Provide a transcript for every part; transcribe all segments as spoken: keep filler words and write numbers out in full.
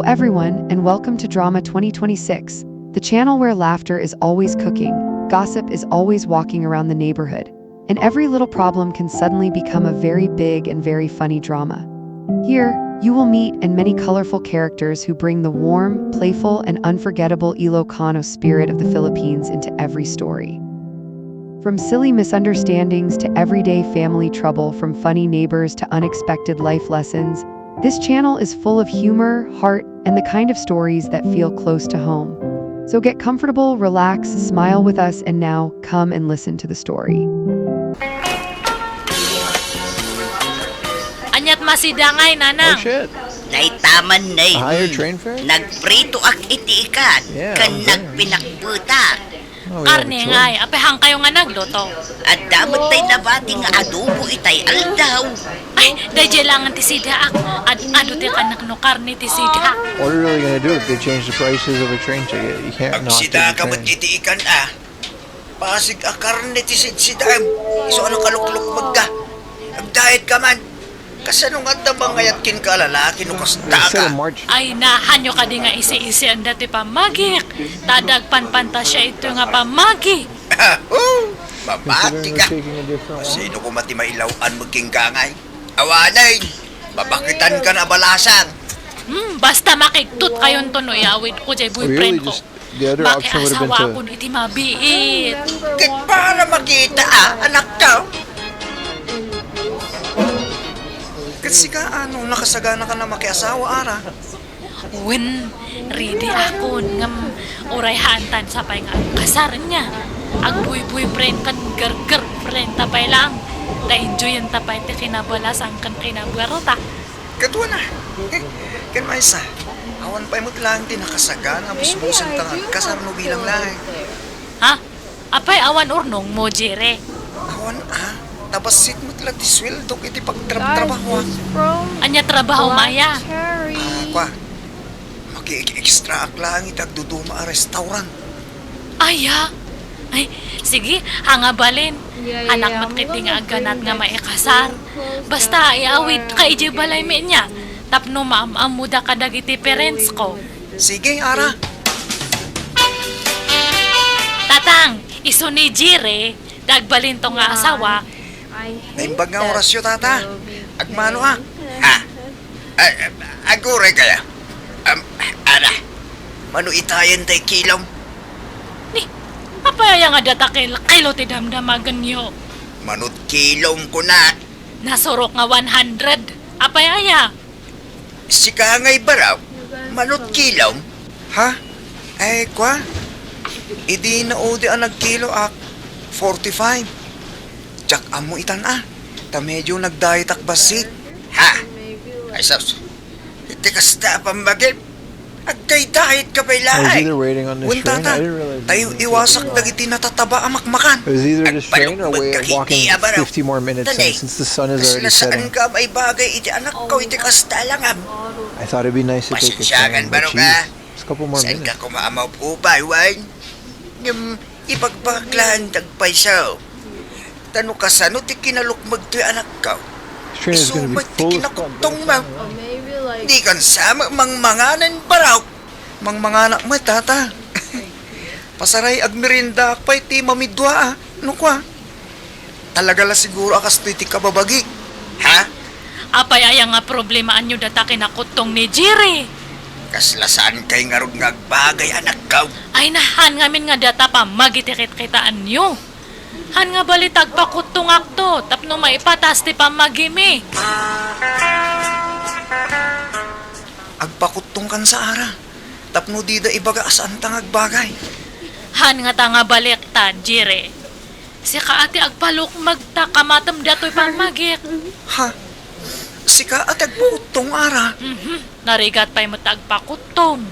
everyone, and welcome to Drama twenty twenty-six, the channel where laughter is always cooking, gossip is always walking around the neighborhood, and every little problem can suddenly become a very big and very funny drama. Here, you will meet and many colorful characters who bring the warm, playful, and unforgettable Ilocano spirit of the Philippines into every story. From silly misunderstandings to everyday family trouble, from funny neighbors to unexpected life lessons, this channel is full of humor, heart, and the kind of stories that feel close to home. So get comfortable, relax, smile with us, and now come and listen to the story. Aniat masida ngay, nanang? Oh, shit. Naitaman na A higher eh. train fare? Nagpritoak iti ikan, Yeah, ken I'm there. Nagpinakbutak. Oh, we have a Karne choice. Ngay, apay hankay nga nagluto? Adda met tay nabati nga adobo itay aldaw. Ay, daydiay langen ti sidaak. Ad adu ti kanak no karne ti sida. What are we really gonna do if they change the prices of a train ticket? You can't not take Agsida the ka met train. iti ikan a. Pasig a karne ti sidsidaem. Isu a nakaluklukmegda. Agdiet ka man. Kasano nga adda mangayat kenka a lalaki no kasta Instead ka? of March, Ay, hanyo kadi nga isi-isianda ti pammagik. Ta adda agpanpantasia ito nga pammagi. Oh, mamati considering ka. We're taking a different one. Sino ko mati mailaw-an met kenka ngay? Awanen, mabakitan ka na balasang. Hmm, basta makigtot kayon to no iawid ko jay Really, boyfriend ko. just the other option would have been Makiasawa to- akon iti mabiit. Ket para makita a, anak ka. Ket sika ano, nakasagana ka na makiasawa, ara? Wen, ready akon ngem uray haantan sapay nga agkasar nia. Agboy-boyfriend ken girl-girlfriend ta pay lang. Ta enjoyen ta pay ti kinabalasang ken kinabuerta. Ket wen a. Ken maysa, awan pay met laeng ti nakasagana a busbusen ta nga agkasar no bilang laeng. Ha? Apay awan urnongmo, Jire? Awan a, ta bassit met la ti sueldok iti pagtrabtrabahoak. Ania trabaho, Maya? Ah, kwa, makiek-extraak laeng iti agduduma a restaurant. Aya? Ay, sige, ha nga balin. Anak met ketdi nga agganat nga maikasar. Basta iawid ka idiay balaymi nia. Tapno maam-ammoda kadagiti parents ko. Sige, ara. Tatang, isu ni Jire, ti agbalinto nga asawa. Naimbag nga orasyo, tata. Agmano a. Ha? Ag- aguray kaya. Um, ara. Mano itayen tay kilom? Ni, apay aya nga data kil-, kilo ti damdamagenyo? Manot kilom kunak. Nasurok nga one hundred. Apay aya? Sika ngay baraw. Manot kilom? Ha? Ay, kwa? Idi naudi a nagkilo ak, forty-five. Diak ammo itan a. Ta medyo nagdiet ak bassit. Ha? Ay, sus. Iti kasta a pammagip. Agdaydiet ka pay I was laeng. Either waiting on this Wen, train. tata, I didn't realize tayo this was iwasak gonna dagiti natataba a makmakan. It was either this train or wait, Agpalukmeg ka walking iti a baraw. fifty more minutes Tanay, since the sun is kasla already setting. Saan ka maibagay iti anak ko iti kasta a langam? I thought it'd be nice to take a Pasensiakan train, but baro ka. geez, just a couple more Saan minutes. ka ko maamaw-upay, wen? Ngem, ibagbagak laeng ti agpayso. Ta no kasano ti kinalukmeg toy anakko? This train is Isu gonna be met ti full as fuck. kinakutongmo. Di kan sa mangmanganen baraw. Mangmanganak met, tata. Pasaray agmeriendaak pay ti mamidua a. No kua? Talaga la siguro a kastoy ti kababagi. Ha? Apay aya nga problemaanyo data kinakuttong ni Jire? Kasla saan kay ngarud nga agbagay, anakko? Ay, nahan ngamin nga data pammagi ti kitkitaanyo. Han nga bali ta agpakuttongakto tapno maipatas ti pammagimi. Agpakuttong kan sa ara. Tapno dida ibaga a saan ta nga agbagay. Han nga ta nga baliktan, Jire. Sika a ti agpalukmeg ta kamatem datoy pammagik. Ha? Sika a ti agpakuttong, ara? Mhm. Narigat pay met ta agpakuttong.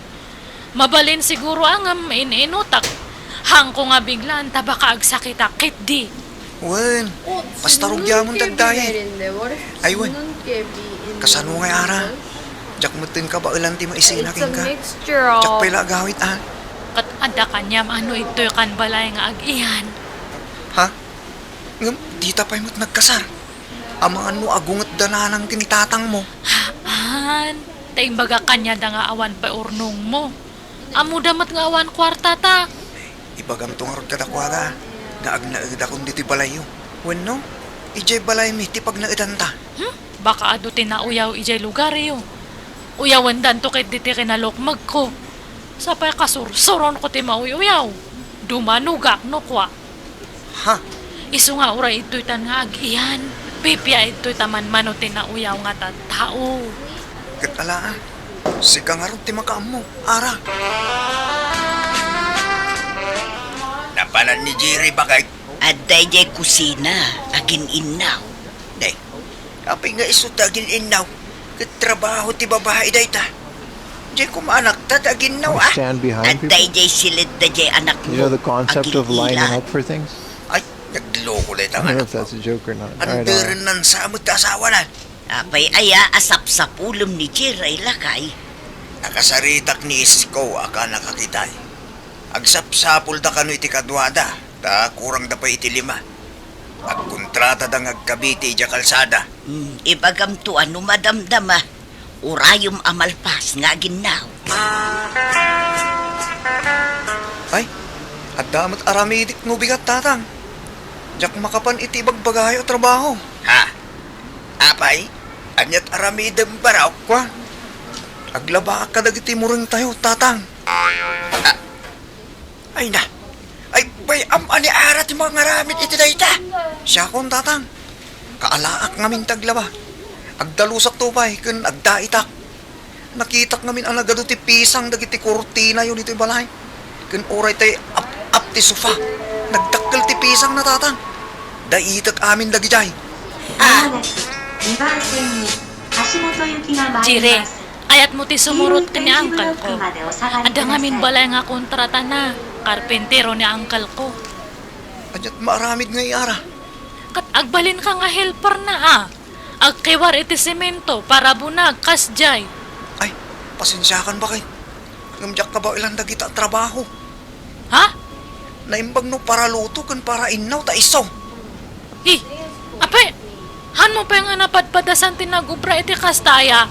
Mabalin siguro a ngem in-inutak. Hangko nga biglaan ta baka agsakitak ketdi. Wen, basta rugiamon ti agdayet. Ay, wen. Kasano ngay ara? Diak metten kabaelan ti maisina kenka. Diak pay la agawid a. Ket adda kaniam a no idtoy kan balay nga ag-iyan. Ha? Ngem dita pay met nagkasar. Amangan no agungetda nanang ken tatangmo. Haan. Ta imbagak kaniada nga awan pay urnongmo. Ammoda met nga awan kuartata. Ibagamto ngarud kadakuada nga agnaedakon ditoy balayyo. Wenno, idiay balaymi ti pagnaedanta. Hmm? Baka adu ti nauyaw idiay lugaryo. Uyawendanto ketdi ti kinalukmegko. Sapay kasursuronko ti mauy-uyaw. Dumanogak no kua. Ha? Isu nga uray idtoytan nga agiyan, pipia idtoy ta manmano ti nauyaw nga tattao. Ket alaa, sika ngarud ti makaammo, Ara. Napanan ni Jerry, baket. Adda idiay kusina, agin-innaw. Nay, apay nga isu ti agin-innaw? Ket trabaho ti babai dayta. Diay koma anakta ti aginnaw, ah. Adda idiay siled daydiay anakmo. Agin-ila. Ay, nagloko dayta nga anakko. Anderen nansa met ti asawana. Apay aya a sapsapulem ni Jerry, lakay? Nakasaritak ni Isko a kannakakitay. Agsapsapulda kano iti kaduada, ta kurangda pay iti lima. Agkontratada nga agkabiti idiay kalsada. Hmm, ibagamto a no madamdama, urayem a malpas nga aginnaw. Ay, adda met aramidek no bigat, Tatang. Diak makapan iti ibagbagayo a trabaho. Ha? Apay, aniat aramidem, barok? Kua, aglabaak kadagiti murengtayo, Tatang. Ah, Ay na. Ay, bay-am a ni Ara ti mangaramid iti dayta. Siakon, Tatang. Kaalaak ngamin ti aglaba. Agdalusakto pay ken agdaitak. Nakitak ngamin a nagadu ti pisang dagiti kurtinayo ditoy balay. Ken uray tay ap-ap ti sofa. Nagdakkel ti pisangna, Tatang. Daitek amin dagidiay. Ah. Jire, ayatmo ti sumurot ken ni uncle ko. Adda ngamin balay nga kontratana, karpintero ni uncle ko. Aniat maaramid ngay, Ara? Ket agbalinka nga helperna, a. Agkiwar iti semento, parabunag, kasdiay. Ay, pasensiakan, baket. Ngem diak kabaelan dagita a trabaho. Ha? Naimbag no paraluto ken parainnaw ta isu. Eh, apay, hanmo pay nga napadpadasan ti nagobra iti kasta aya?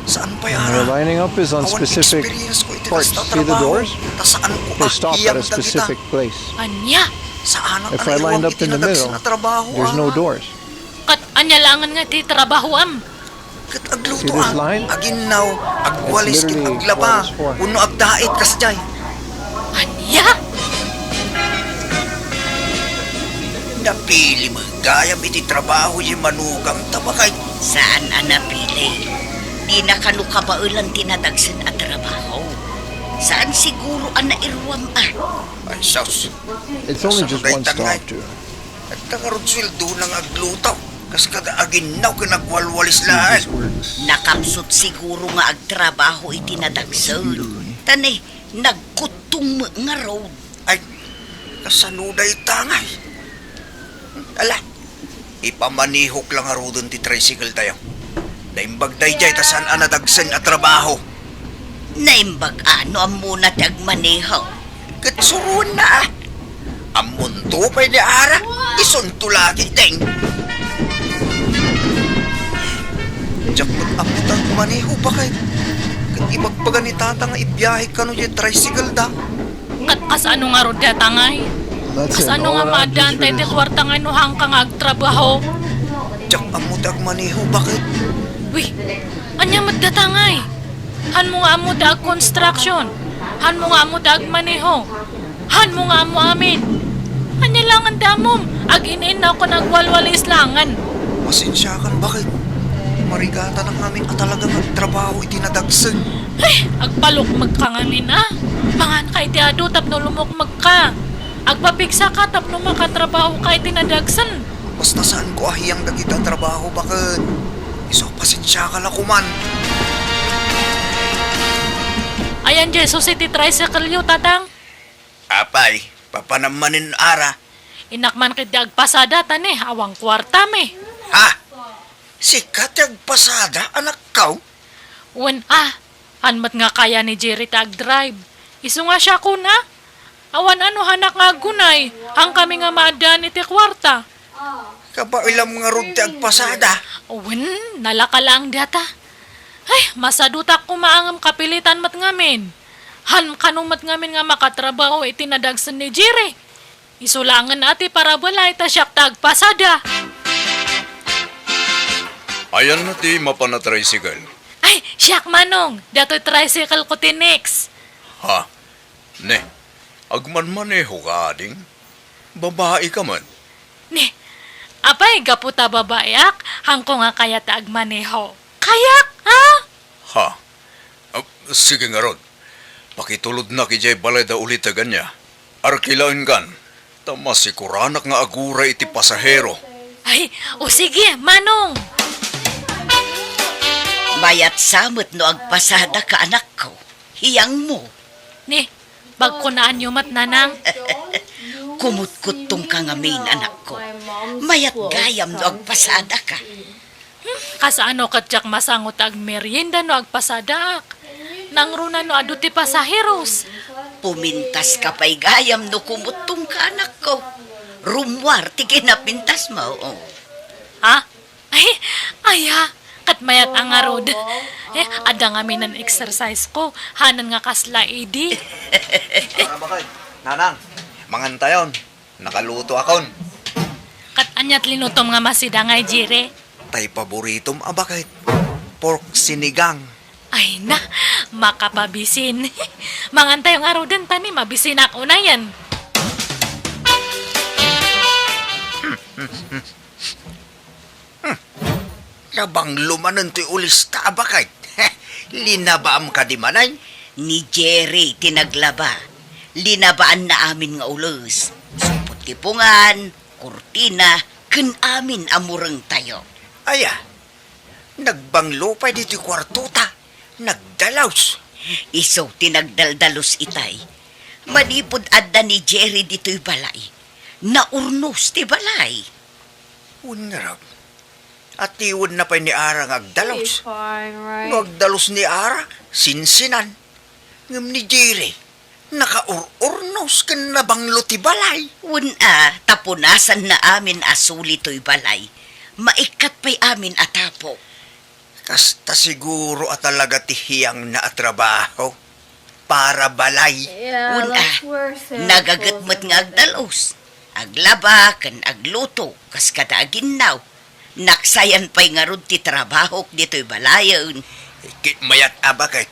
Saan pay, Ara? Awan experience ko iti kasta a trabaho. Ta saanko a hiyang dagita. Ania? Saanak a nairuam iti nadagsen a trabaho, Ara. Ket ania laengen nga ti trabahoam? Ket agluto, a. Aginnaw, agwalis ken aglaba, wenno agdait kasdiay. Ania? Napili met gayam iti trabaho diay manugangta, baket. Saan a napili. Dina kano kabaelan ti nadagsen a trabaho. Saan siguro a nairuam, a. Ay, sus. It's only just one stop, Joe. Adda ngarud sueldona nga agluto. Kas kada aginnaw ken agwalwalis laeng. Nakapsut siguro nga agtrabaho iti nadagsen. Ta ne, nagkuttong met ngarud. Ay, kasano dayta ngay? Ala, ipamanihok la ngaruden ti tricycle tayo. Naimbag daydiay ta saan a nadagsen a trabaho. Naimbag a no ammona ti agmaneho. Ket suroenna, a. Ammonto pay ni Ara, isunto la ketdin. Diak met ammo ti agmaneho, baket. Ket ibagbaga ni Tata nga ibiyahe kano diay tricycle da. Ket kasano ngarud dayta ngay? Kasano nga maaddaanta iti kuarta ngay no haanka nga agtrabaho? Diak ammo ti agmaneho, baket. Wi, ania met dayta ngay? Hanmo nga ammo ti ag-construction? Hanmo nga ammo ti agmaneho? Hanmo nga ammo amin? Ania laengen ti ammom? Agin-innaw ken agwalwalis laengen. Pasensiakan, baket. Marigatanak ngamin a talaga nga agtrabaho iti nadagsen. Ay, agpalukmegka ngamin, a. Manganka iti adu tapno lumukmegka. Agpapigsaka tapno makatrabahoka iti nadagsen. Basta saanko a hiyang dagita a trabaho, baket. Isu a pasensiaka la koman. Ayan, Jesus, iti tricycle-yo, Tatang. Apay, papanam manen, Ara? Innak man ketdi agpasada, ta ne, awan kuartam, e. Ha? Sika ti agpasada, anakko? Wen, a. Haan met nga kaya ni Jerry ti agdrive. Isu nga siakon, a. Awan a no haanak nga aggunay, haankami nga maaddaan iti kuarta. Kabaelam ngarud ti agpasada? Wen, nalaka laeng dayta. Ay, masadutak koma ngem kapilitan met ngamin. Han kano met ngamin nga makatrabaho iti nadagsen ni Jerry. Isu laengen a ti parabalay ta siak ta agpasada. Ayanna ti mapan a tricycle? Ay, siak, Manong. Datoy tricycle ko ti next. Ha? Ne, agmanmaneho ka, ading? Babai ka man. Ne, apay, gapu ta babaiak, hanko nga kayat a agmaneho. Kayak, ha? Ha? Ah, sige ngarud. Pakitulodnak idiay balay da uliteg ania. Arkilaenkan, ta masikuranak nga aguray iti pasahero. Ay, o sige, Manong. Mayat sa met no agpasadaka, anakko. Hiyangmo. Ni, bagkunaanyo met, Nanang. Kumutkuttongka ngamin, anakko. Mayat gayam no agpasadaka. Hmm, kasano ket diak masango ta agmerienda no agpasadaak? Nangruna no adu ti pasaheros? Pumintaska pay gayam no kumuttongka, anakko. Rummuar ti kinapintasmo. Ha? Ay, aya, ket mayat a ngarud. Eh, adda ngamin exercise ko, hanan nga kasla idi. Tara, bakit? Nanang, mangantayon. Nakaluto akon. Ket aniat linutom nga masidang, Jerry? Tay paboritom a bakit? Pork sinigang. Ay na, makapabisin. Mangantayo ngaruden ta ni mabisinak unayen. Hmm. Nabanglo manen toy ulista a bakit? Linabaam kadi manen? Ni Jerry ti naglaba. Linabaanna amin nga ules. Supot ti pungan, kurtina, ken amin a murengtayo. Aya, nagbanglo pay ditoy kuartota. Nagdalus. Isu ti nagdaldalus itay. Manipud adda ni Jerry ditoy balay, naurnos ti balay. Wen ngarud, atiwenna pay ni Ara nga agdalus. It's fine, right? No agdalus ni Ara, sinsinan. Ngem ni Jerry, nakaur-urnos ken nabanglo ti balay. Wen a, ta punasanna amin a suli toy balay. Maikkat pay amin a tapok. Kasta siguro a talaga ti hiyangna a trabaho. Para balay. Yeah, wen a, that's worse, eh, nagaget met nga agdalus. Aglaba ken agluto, kas kada aginnaw. Naksayan pay ngarud ti trabahok ditoy balayen. Ket mayat a bakit?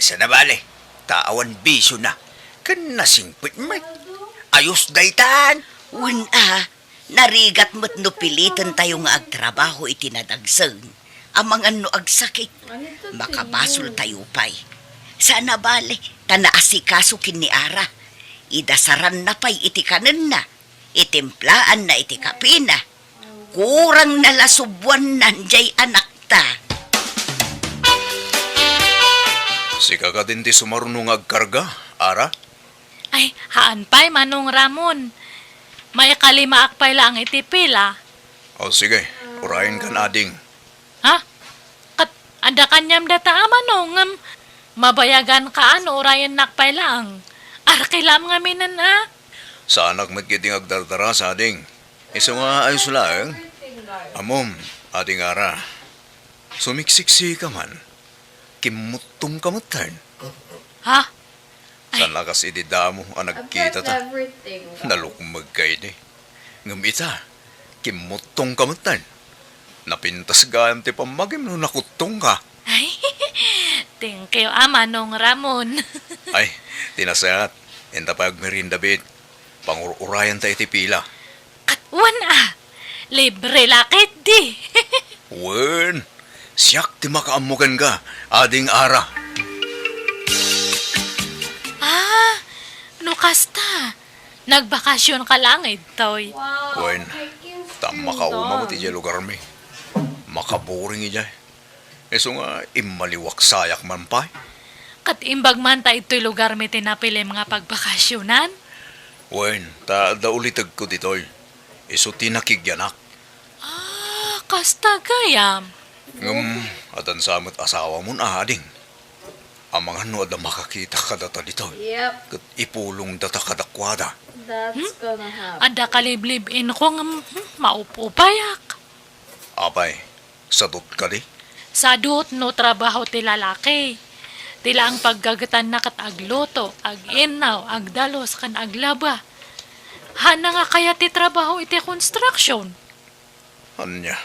Sana bale, ta awan bisiona. Ken nasingpet met. Ayos daytan. Wen a, narigat met no pilitentayo nga agtrabaho iti nadagsen. Amangan no agsakit, makabasoltayo pay. Sana bale, ta naasikaso ken ni Ara. Idasaranna pay iti kanenna, itimplaanna iti kapina. Kurangna la subuannan jay anakta. Sika kadin ti sumaruno nga agkarga, Ara? Ay, haan pay, Manong Ramon. Maikalimaak pay laeng iti pila. O, sige. Urayenkan, ading. Ha? Ket adda kaniam data a Manong, ngem mabayaganka a no urayennak pay laeng. Arkilam ngaminen a. Saanak met ketdi nga agdardara, ading. Isu nga ayos laeng. Ammom, ading Ara. Sumiksiksika man. Kimmuttongka metten. Ha? Ay. Saan a kas idi damo a nagkitata. Nalukmegka idi. Ngem ita, kimmuttongka metten. Napintas gayam ti pammagim no nakuttongka. Ay, thank you, a Manong Ramon. Ay, ti nasayaat. Inta pay agmerienda, Bit. Pangur-urayanta iti pila. Ket wen a, libre la ketdi. Wen, siak ti makaammo kenka, ading Ara. Ah, no kasta, nagbakasionka laeng ditoy. Wen, ta makauma met idiay lugarmi. Makaboring idiay. Isu nga immaliwak sayak man pay. Ket imbag man ta idtoy lugarmi ti napilim nga pagbakasionan? Wen, ta adda ulitegko ditoy. Isu ti nakigyanak. Ah, kasta gayam. Ngem, addan sa met asawamon, ading. Amangan no adda makakita kadata ditoy. Yep. Ket ipulongdata kadakuada. That's gonna happen. Adda kaliblib-inko ngem, hmm, maup-upayak. Apay, sadut kadi? Sadut no trabaho ti lalaki. Ti laeng paggagetanna ket agluto, ag-innaw, agdalus, ken aglaba. Haanna nga kayat ti trabaho iti construction. Ania?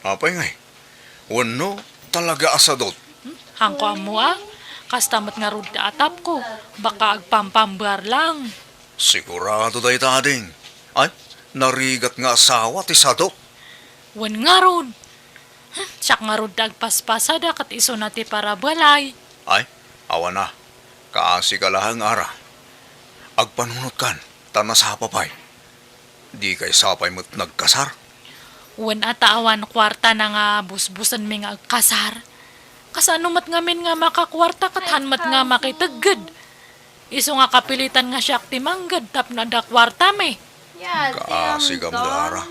Apay ngay? Wenno, talaga a sadut? Hmm? Haanko ammo a. Kasta met ngarud ti atapko. Baka agpampambar lang. Sigurado dayta, ading. Ay, narigat nga asawa ti sadut. Wen ngarud. Hmm, siak ngarud ti agpaspasada ket isuna ti parabalay. Ay, awan a. Kaasi ka laeng, Ara. Agpanunotkan, ta nasapa pay. Dikay sapay met nagkasar? Wen a ta awan kuartana nga busbusenmi nga agkasar. Kasano met ngamin nga makakuarta ket han met nga makitegged? Isu nga kapilitan nga siak ti mangged tapno adda kuartami. Kaasi gam, Ara.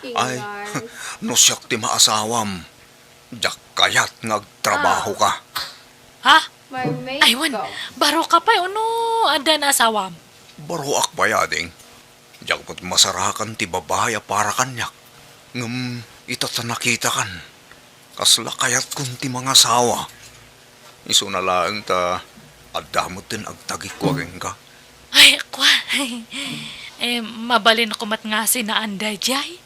Ay, no siak ti maasawam, diak kayat nga agtrabaho ka. Ha? Ay, wen, baro ka pay, ono adda nga asawam? Baroak pay, ading. Diak met masarakan ti babai a para kaniak. Ngem ita ta nakitakan, kasla kayatkon ti mangasawa. Isuna laeng ta adda met ti agtagikua kenka. Ay, kua. Eh, mabalinko met nga sinaan daydiay.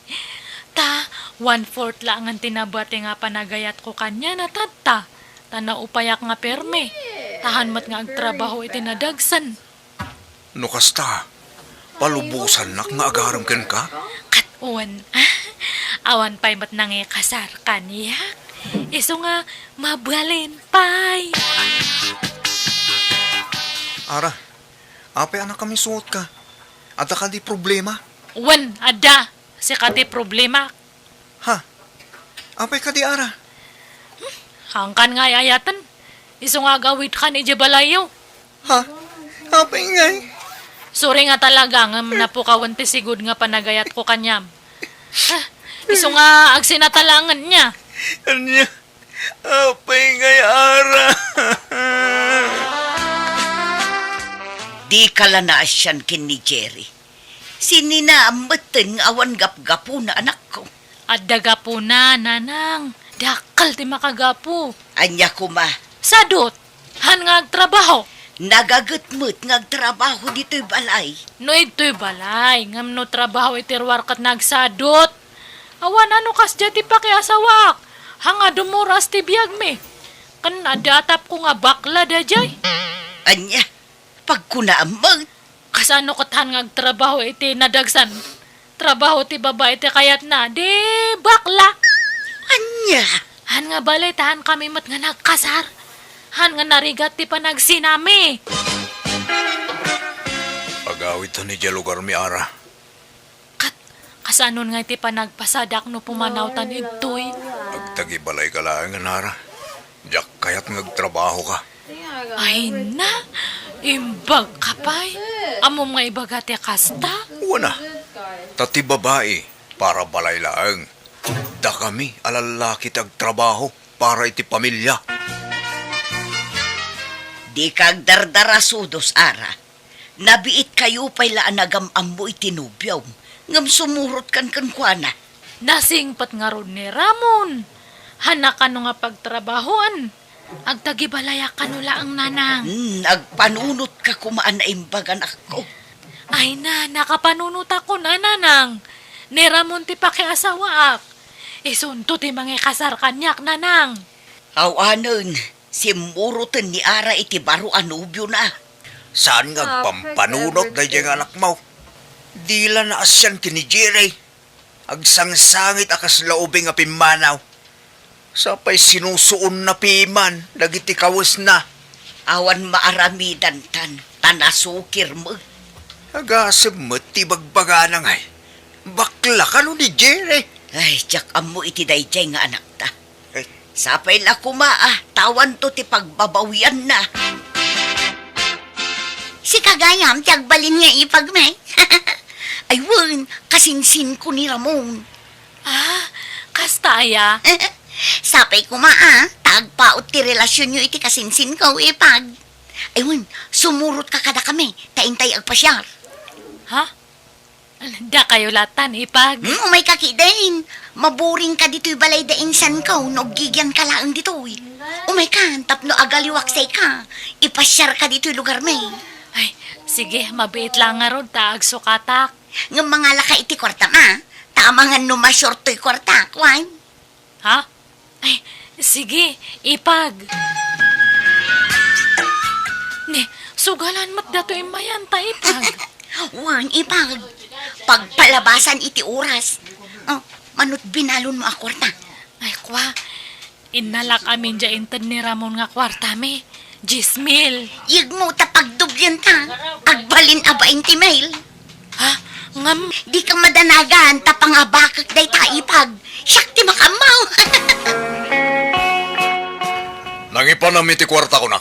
Ta, one-fourth laengen ti nabati nga panagayatko kaniana tatta. Ta naupayak nga permi. Ta han met nga agtrabaho iti nadagsen. No kasta, palubosannak nga agarem kenka? Ket wen, ah, awan pay met nangikasar kaniak. Isu nga mabalin pay. Ara, apay a nakamisuotka? Adda kadi problema? Wen, adda. Sika ti problema. Ha? Apay kadi, Ara? Haankan nga ay-ayaten. Isu nga agawidkan idiay balayyo. Ha? Apay ngay? Sorry nga talaga ngem napukawen ti sigud nga panagayatko kaniam. Ha? Isu nga agsinata laengen nia. Ania? Apay ngay, Ara? Dika la naasian ken ni Jerry. Sininaam metten nga awan gapgapuna, anakko. Adda gapuna, nanang. Dakkel ti makagapu. Ania koma? Sadut. Han nga agtrabaho. Nagaget met nga agtrabaho ditoy balay. No idtoy balay, ngem no trabaho iti ruar ket nagsadut. Awan a no kasdiay ti pakiasawaak. Han nga dummuras ti biagmi. Ken adda atapko nga bakla daydiay. Ania? Pagkunaam met. Kasano ket han nga agtrabaho iti nadagsan? Trabaho ti babai ti kayatna, di bakla. Ania? Han nga bale, ta han kami met nga nagkasar. Han nga narigat ti panagsinami. Agawidtan idiay lugarmi, Ara. Ket, kasanon nga iti panagpasadak no pumanawtan idtoy? Agtagibalay ka laengen, Ara. Diak kayat nga agtrabaho ka. Ay na, imbag ka pay. Ammom nga ibaga ti kasta? Wen a. Ta ti babai, para balay laeng. Dakami a lallaki ti agtrabaho para iti pamilia. Dika agdardara, sudos, Ara. Nabiitkayo pay la a nagam-ammo iti nobiom, ngem sumurotkan kenkuana. Nasingpet ngarud ni Ramon. Hanna kano nga pagtrabahoen. Agtagibalayak kano laeng, nanang. Hmm, agpanunotka koma a naimbag, anakko. Ay na, nakapanunotakon a, nanang. Ni Ramon ti pakiasawaak. Isunto ti mangikasar kaniak, nanang. Awanen, simmuroten ni Ara iti baro a nobiona. Saan nga agpampanunot daydiay nga anakmo? Di la naasian ken ni Jerry. Agsangsangit a kasla ubing a pimmanaw. Sapay sinusuonna piman dagiti kawesna. Awan maaramidantan, ta nasukir met. Agasem met ti bagbagana ngay. Bakla kano ni Jerry? Ay, diak ammo iti daydiay nga anakta. Eh. Sapay la koma a, ta awanto ti pagbabawianna. Sika gayam ti agbalin nga ipagmi. Ay wen, kasinsinko ni Ramon. Ah, kasta aya? Sapay koma a, ta agpaut ti relasionyo iti kasinsinko, ipag. Ay wen, sumurotka kadakami, ta intay agpasiar. Ha? Dakayo latan, Ipag. Hmm, umayka ketdin. Maburing ka ditoy balay da insan ko, no aggigian ka laeng ditoy. Umayka, tapno agaliwak sa ika. Ipasiar ka ditoy lugar mi. Ay, sige, mabiit lang ngarud ta agsukatak. Ngem mangala ka iti kuartam, a? Ta amangan no ma-short toy kuarta, kuan? Ha? Ay, sige, Ipag. Ne, sugalan met datoy immayan ta, Ipag. Wen, Ipag. Pagpalabasan iti oras. Oh, manut binalon mo a kuarta. Ay, kwa. Innalak amin dia inted ni Ramon nga kuarta mi. Dies mil. Yegmo ta pagdoblienta. Agbalin a bainte mil. Ha? Ngem? Dika madanagan ta pangabakek dayta, Ipag. Siak ti makaammo. Nangipanam iti kuarta, kuna.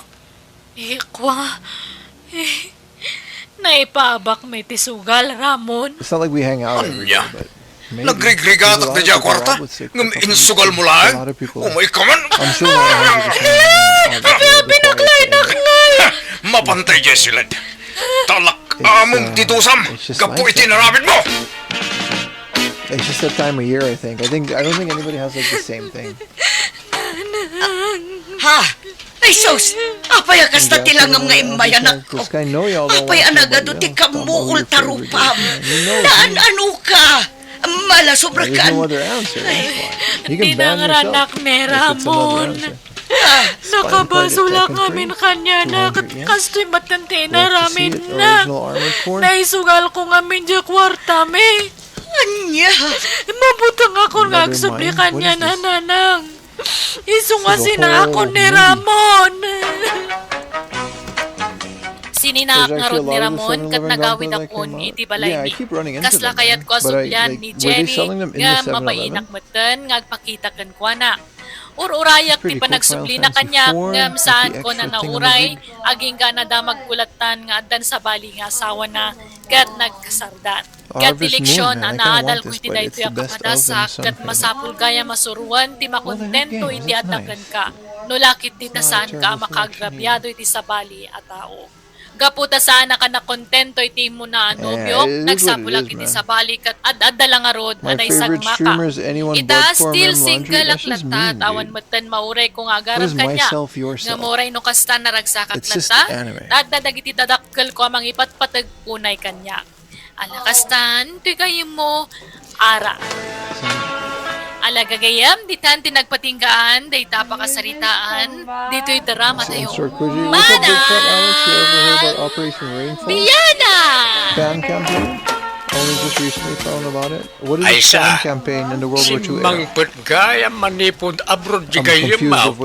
Ikwa. Eh, naipaabak mi ti sugal, Ramon. It's not like we hang out every day, but maybe there's a lot of people who are obviously affected by this. There's a lot of people. I'm sure a lot of people. Abiabinak laeng nakngal. Mapantay diay siled. Talak among ti dusam gapu iti inaramidmo. It's just that time of year, I think. I think, I don't think anybody has, like, the same thing. Ha? Ay, sus! Apay a kasta ti langam nga immayanakko? Apay a nagadu ti kammuol ta rupam? Naan-ano ka? Malasobrakan. Ay, dinangranak ni Ramon. Ah, nakabasolak ngamin kaniana, ket kastoy met ti inaramidna. Naisugalko ngamin diay kuarta mi. Ania? Mabutengakon nga agsubli kaniana, nanang. Isu nga sinaakon ni Ramon. Sininaak ngarud ni Ramon ket nagawidakon iti balaymi. Kasla kayatko a sublian ni Jenny nga mabainnak metten nga agpakita kenkuana. Ur-urayak ti panagsublina kaniak ngem saankon a nauray, agingga a nadamagko lattan nga addan sabali nga asawana ket nagkasardan. Ket ti leksion a naadalko iti daytoy a kapadasak ket masapul gayam a suroen ti makontento iti adda kenka, no la ketdi ta saanka a makaagrabiado iti sabali a tao. Gapu ta saanak a nakontento iti immuna a nobiok, nagsapulak iti sabali ket ad-adda la ngarud a naisagmaka. Ita, still single-ak latta, ta awan metten maurayko nga agaram kaniak. Ngem uray no kasta, naragsakak latta, ta adda dagiti dadakkelko a mangipatpateg unay kaniak. Ala kastan, ti gayyemmo, ara. Ala gagayyem, ditan ti nagpatinggaan dayta a pakasaritaan ditoy drama tayo. Manang Biana! Fan campaign? Only just recently found about it. What is a fan campaign in the World War two era? Simmangpet gayam manipud abroad ti gayyemmo.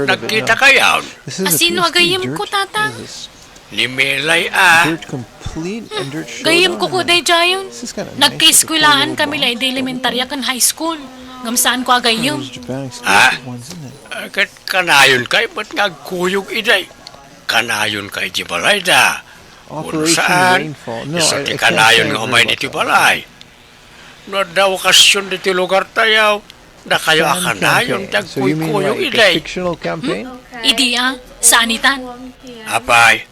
Nagkita kayon? Asino a gayyemko, tata? Ni Melay a. Gayyemko ko daydiayen. Nagkaeskuelaan kami la idi elementaria ken high school. Ngem saanko a gayyem. Ah? Ket kanayonka met nga agkuyog idi. Kanayonka iti balayda. Wenno saan, isu ti kanayon nga umayen iti balay. No adda okasion ditoy lugartayo, dakayo a kanayon ti agkuykuyog idi. Hmm? Idi a, saan itan? Apay,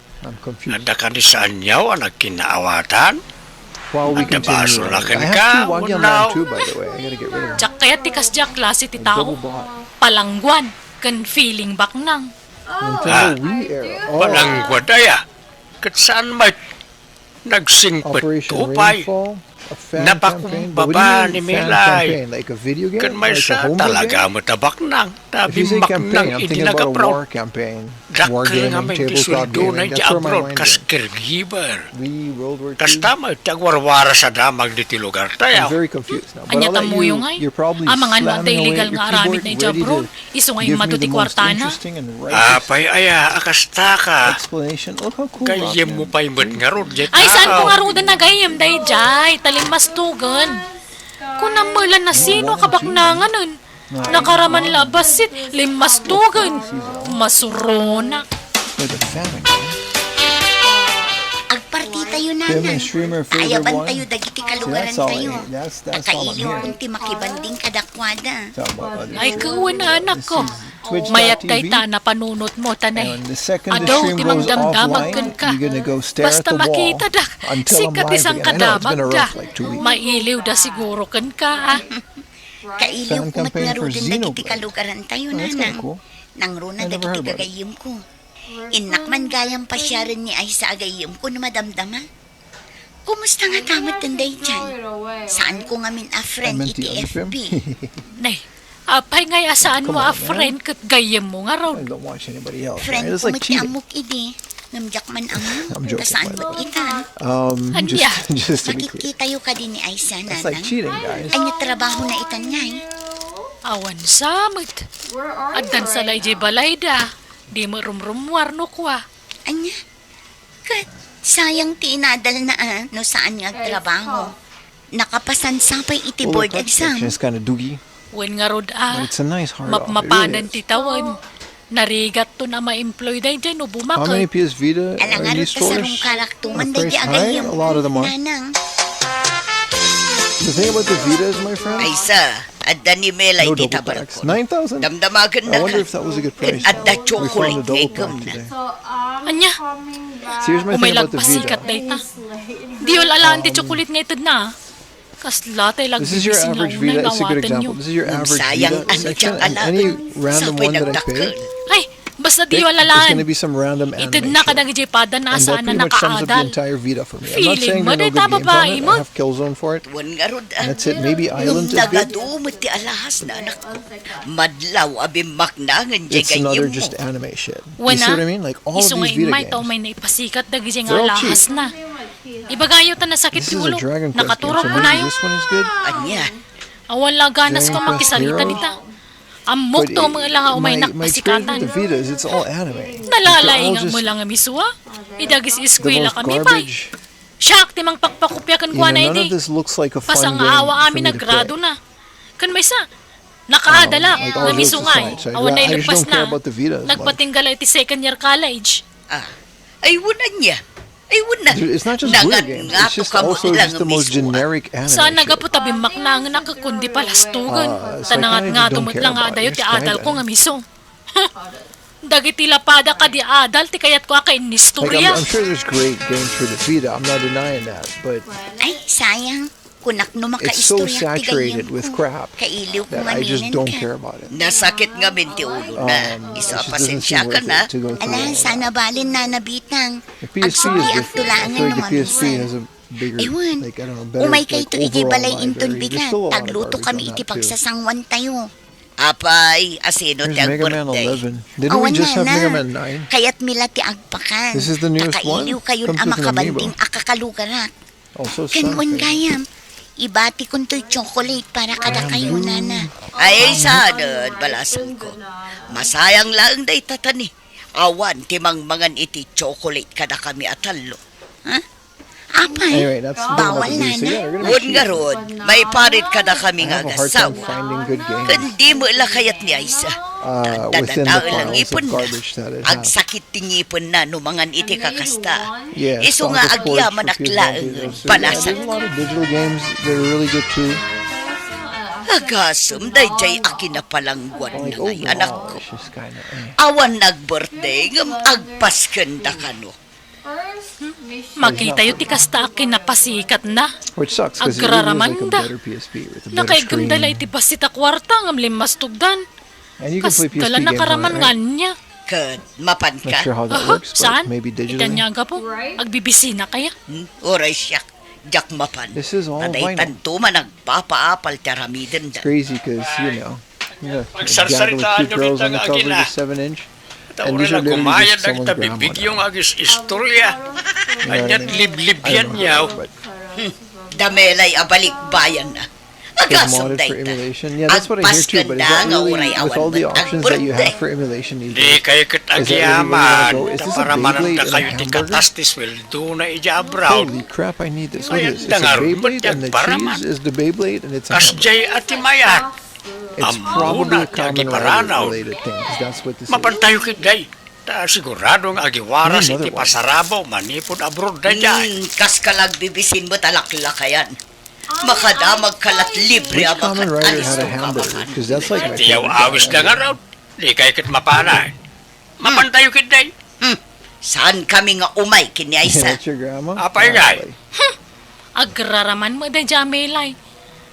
adda kadi saanyo a nagkinnaawatan? Adda basol a kenka, wenno? Diak kayat ti kasdiay a klase ti tao. Palangguan ken feeling baknang. Ah, palangguad aya. Ket saan met. Nagsingpetto pay. Napakumbaba ni Melay. Ken maysa, talaga met a baknang. Ta bimbaknang idi nagabroad. Dakkel ngamin ti sueldona iti abroad kas caregiver. Kasta met ti agwarwaras a damag ditoy lugartayo. Ania ta muyo ngay? Amangan no adda illegal nga aramid na iti abroad. Isu nga immadu ti kuartana. Apay aya a kastaka? Gayyemmo pay met ngarud dayta. Ay, saanko ngaruden a gayyem daydiay, ta limmastogen. Kunam met la no sino a kabaknanganen. Nakaraman la a bassit, limmastogen. Masuronak. Agpartitayo, nanang. Ayabantayo dagiti kalugarantayo. Nakailiwkon ti makibanding kadakuada. Ay, wen, anakko. Mayat dayta a napanunotmo, Tanay. Adu ti mangdamdamag kenka. Basta makitadak, sika ti sangkadamagda. Mailiwda siguro kenka, a. Kailiwko met ngaruden dagiti kalugarantayo, Nanang. Nangruna dagiti gagayyemko. Innak man gayam pasiaren ni Aisa a gayyemko no madamdama. Kumusta ngata met daydiay? Saanko ngamin a friend iti F B. Nay, apay ngay a saanmo a friend ket gayyemmo ngarud? Friendko met ti ammok idi, ngem diak man ammo ta saan met ita. Ania? Makitkitayo kadi ni Aisa, Nanang. Ania trabahona ita, Nay? Awan sa met. Addan sa la idiay balayda. Di met rumrummuar no kua. Ania? Ket sayang ti inadalna a no saan nga agtrabaho. Nakapasansa pay iti board exam. Wen ngarud a, mapmapanen ti tawen. Narigatton a ma-employ daydiay no bumaket. Ala ngarud kasarungkarakto man daydiay a gayyemko, Nanang. Aisa, adda ni Melay dita barkon. Damdamagennak. Ket adda chocolate nga ikemna. Ania? Umay la agpasikat dayta. Diyo la alaen ti chocolate nga itedna. Kasla tay la agbibisi nga unay nga awatenyo. Sayang, ania diak alaen? Sapay nagdakkel. Ay, basta diyo la alaen. Itedna kadagiti padana a saan a nakaadal. Feeling mo dayta babai met. Wen ngarud a. Ngem nagadu met ti alahasna, anakko. Madlaw a bimmaknangen diay gayyemmo. Wen a, isu nga immay ta umay naipasikat dagiti nga alahasna. Ibagayo ta nasakit ti ulo. Nakaturog kunayo. Ania? Awan la ganasko a makisalita dita. Ammok to met la nga umay nakpasikatan. Nalalaingak met la nga misua. Idagis eskuela kami pay. Siak ti mangpakpakopia kenkuana idi. Pasangaawa amin a gradona. Ken maysa, nakaadala nga misungay. Awan naileppasna. Nagpatingga la iti second year college. Ah, ay, wen ania? Ay, wen na. Nangatngato ka met la nga misua. Saan a gapu ta bimmaknangenak kundi palastogen. Ta nangatngato met la nga adayo ti adalko nga miso. Dagiti lapada kadi adal ti kayatko a kainnistoria. Ay, sayang. Kunak no makaistoriak ti gayyemko. Kailiwko ngamin kenka. Nasakit ngamin ti ulona. Isu a pasensiakan a. Ala, saan a bale, Nana Bitang. Agsubli agtulaangan no maminsan. Wen, umaykayto idiay balay inton bigat. Agluto kami iti pagsasanguantayo. Apay, asino ti agbirthday? Awan, Nana. Kayatmi la ti agpakan. Ta kailiwkayon a makabanding a kakalugarak. Ken wen gayam, ibatikontoy chocolate para kadakayo, Nana. Ay, saan, balasangko. Masayang laeng dayta, Tanay. Awan ti mangmangan iti chocolate kadakami a tallo. Ha? Apay, bawal, Nana. Wen ngarud, maiparit kadakami nga agasawa. Ken di met la kayat ni Aisa. Adda dadael a ngipenna. Agsakit ti ngipenna no mangan iti kakasta. Isu nga agyamanak laeng, balasangko. Agasem daydiay a kinapalangguadna ngay, anakko. Awan nagbirthday ngem agpasken da kano. Makitayo ti kasta a kinapasikatna. Agraraman da. Nakaiggem da la iti bassit a kuarta ngem limmastog dan. Kasta la nakaraman nga ania. Ket mapanka? Aha, saan? Ita ania a gapu? Agbibisinak aya? Hmm, uray siak. Diak mapan. Ta daytanto man agpapaapal ti aramidenda. Agsarsaritaanyo dita nga agina. Ta uray la kumayan dagita bibigyo nga agis-istoria. Ania't liblibianyo? Hmm, da Melay a balikbayanna. Agasem dayta. Agpaskenda nga uray awan met agbirthday. Dikay ket agyaman ta paramanandakayo ti katas ti sueldona idiay abroad. Kayatda ngarud met ti agparaman. Kasdiay a ti mayat. Ammona ti agiparanaw. Mapantayo ketdi. Ta sigurado nga agiwaras iti pasarabo manipud abroad daydiay. Hmm, kaska la agbibisin met a laklakayan. Makadamagka la't libre a bakat a listo ka makan. Iti yaw-awisda ngarud. Dikay ket mapanay. Mapantayo ketdi. Hmm. Saan kami nga umay ken ni Aisa? Apay ngay? Agraraman met daydiay a Melay.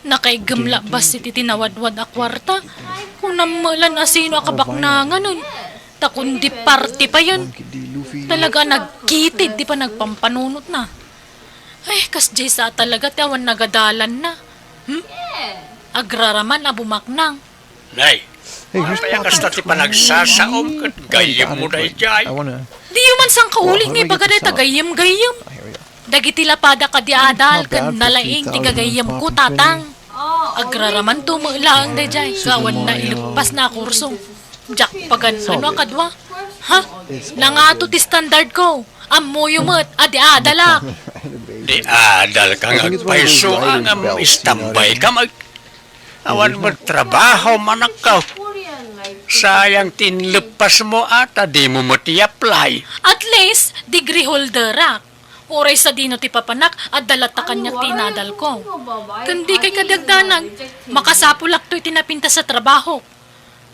Nakaigem laeng basta iti tinawadwad a kuarta. Kunam met la no asino a kabaknanganen. Ta kundi parti payen. Talaga a nagkitid ti panagpampanunotna. Ay, kasdiay sa talaga ti awan nagadalanna. Hmm? Agraraman a bumaknang. Nay, apay a kasta ti panagsasaom ket gayyemmo daydiay? Diyo man sangkauli nga ibaga dayta gayyem-gayyem. Dagiti lapada kadi adal ken nalaing ti gagayyemko, tatang. Agraramanto met laeng daydiay, gawan naileppasna a kurso. Diak pagan-ano a kadua. Ha? Nangato ti standardko. Ammoyo met a di adalak. Di adalka nga agpayso a ngem istambayka met. Awan met trabaho, anakko. Sayang ti inleppasmo a ta dimo met i-apply. At least, degree holderak. Uray sadino ti papanak, adda latta kaniak ti inadalko. Ken dikay kadi agdanag, makasapulakto iti napintas a trabaho.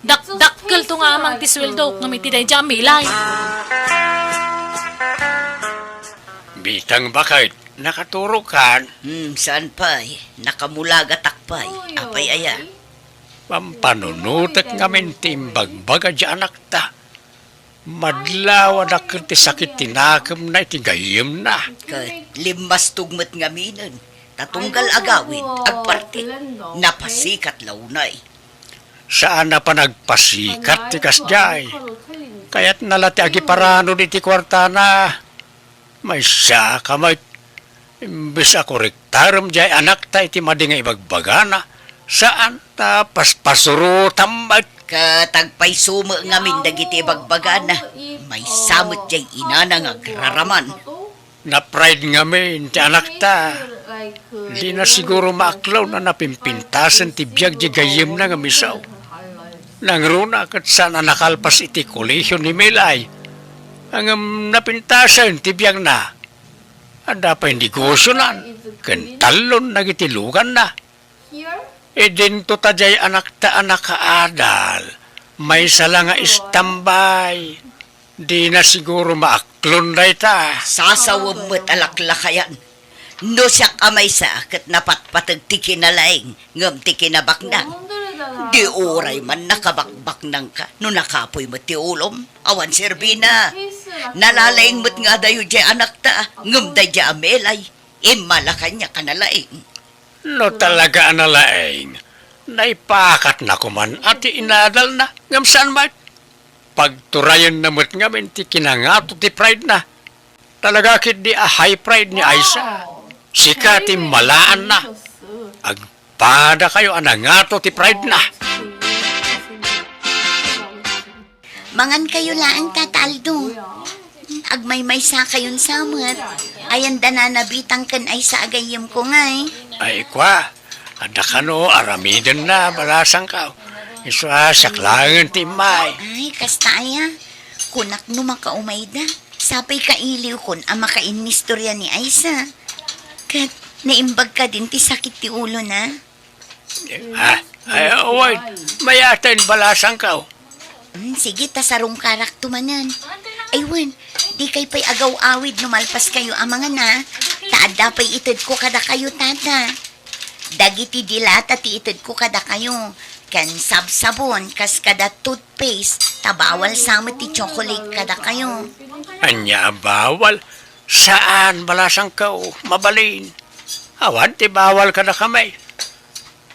Dakdakkelto nga amang ti sueldok ngem iti daydiay a Melay. Bitang baket, nakaturokan? Hmm, saan pay? Nakamulagatak pay. Apay aya? Pampanunotek ngamin ti imbagbaga diay anakta. Madlaw a dakkel ti sakit ti nakemna iti gayyemna. Ket limmastog met ngaminen, ta tunggal agawid, agparti, napasikat la unay. Saan a panagpasikat ti kasdiay. Kayatna la ti agiparanod iti kuartana. Maysaka met. Imbes a korektarem diay anakta iti madi nga ibagbagana, saan ta paspasurotam met. Ket agpayso met ngamin dagiti ibagbagana, maysa met diay inana nga agraraman. Na-pride ngamin ti anakta. Dina siguro maaklon a napimpintasen ti biag diay gayyemna nga misaw. Nangruna ket saan a nakalpas iti kolehio ni Melay. Ngem napintasen ti biagna. Adda pay negosionan ken tallon dagiti luganna. Idinto ta diay anakta a nakaadal, maysa la nga istambay. Dina siguro maaklon dayta. Sasawem met a laklakayan. No siak a maysa ket napatpateg ti kinalaing ngem ti kinabaknang, di uray man nakabakbaknangka no nakapuy met ti ulom. Awan serbina. Nalalaing met nga adayo diay anakta ngem daydiay a Melay, immala kaniak a nalaing. No talaga a nalaing, naipakatna koman a ti inadalna ngem saan met. Pagturayenna met ngamin ti kinangato ti pride-na. Talaga ketdi a high pride ni Aisa. Sika ti malaanna. Agpadakayo a nangato ti pride-na. Mangankayo laeng, Tata Aldo. Agmaymaysakayon sa met. Ayan da nanabitang ken Aisa a gayyemko ngay. Ay, kua, adda kano aramidenna, balasangko. Isu a siak laengen ti immay. Ay, kasta aya. Kunak no makaumayda. Sapay kailiwkon a makainnistoria ni Aisa. Ket naimbag kadin ti sakit ti ulona. Ah, ay, wen, mayaten, balasangko. Hmm, sige, ta sarungkarakto manen. Ay, wen, dikay pay agaw-awid no malpaskayo a mangana. Ta adda pay itedko kadakayo, Tata. Dagiti dilata ti itedko kadakayo. Ken sabsabon, kas kada toothpaste, ta bawal sa met ti chocolate kadakayo. Ania a bawal? Saan, balasangko, mabalin. Awan ti bawal kadakami.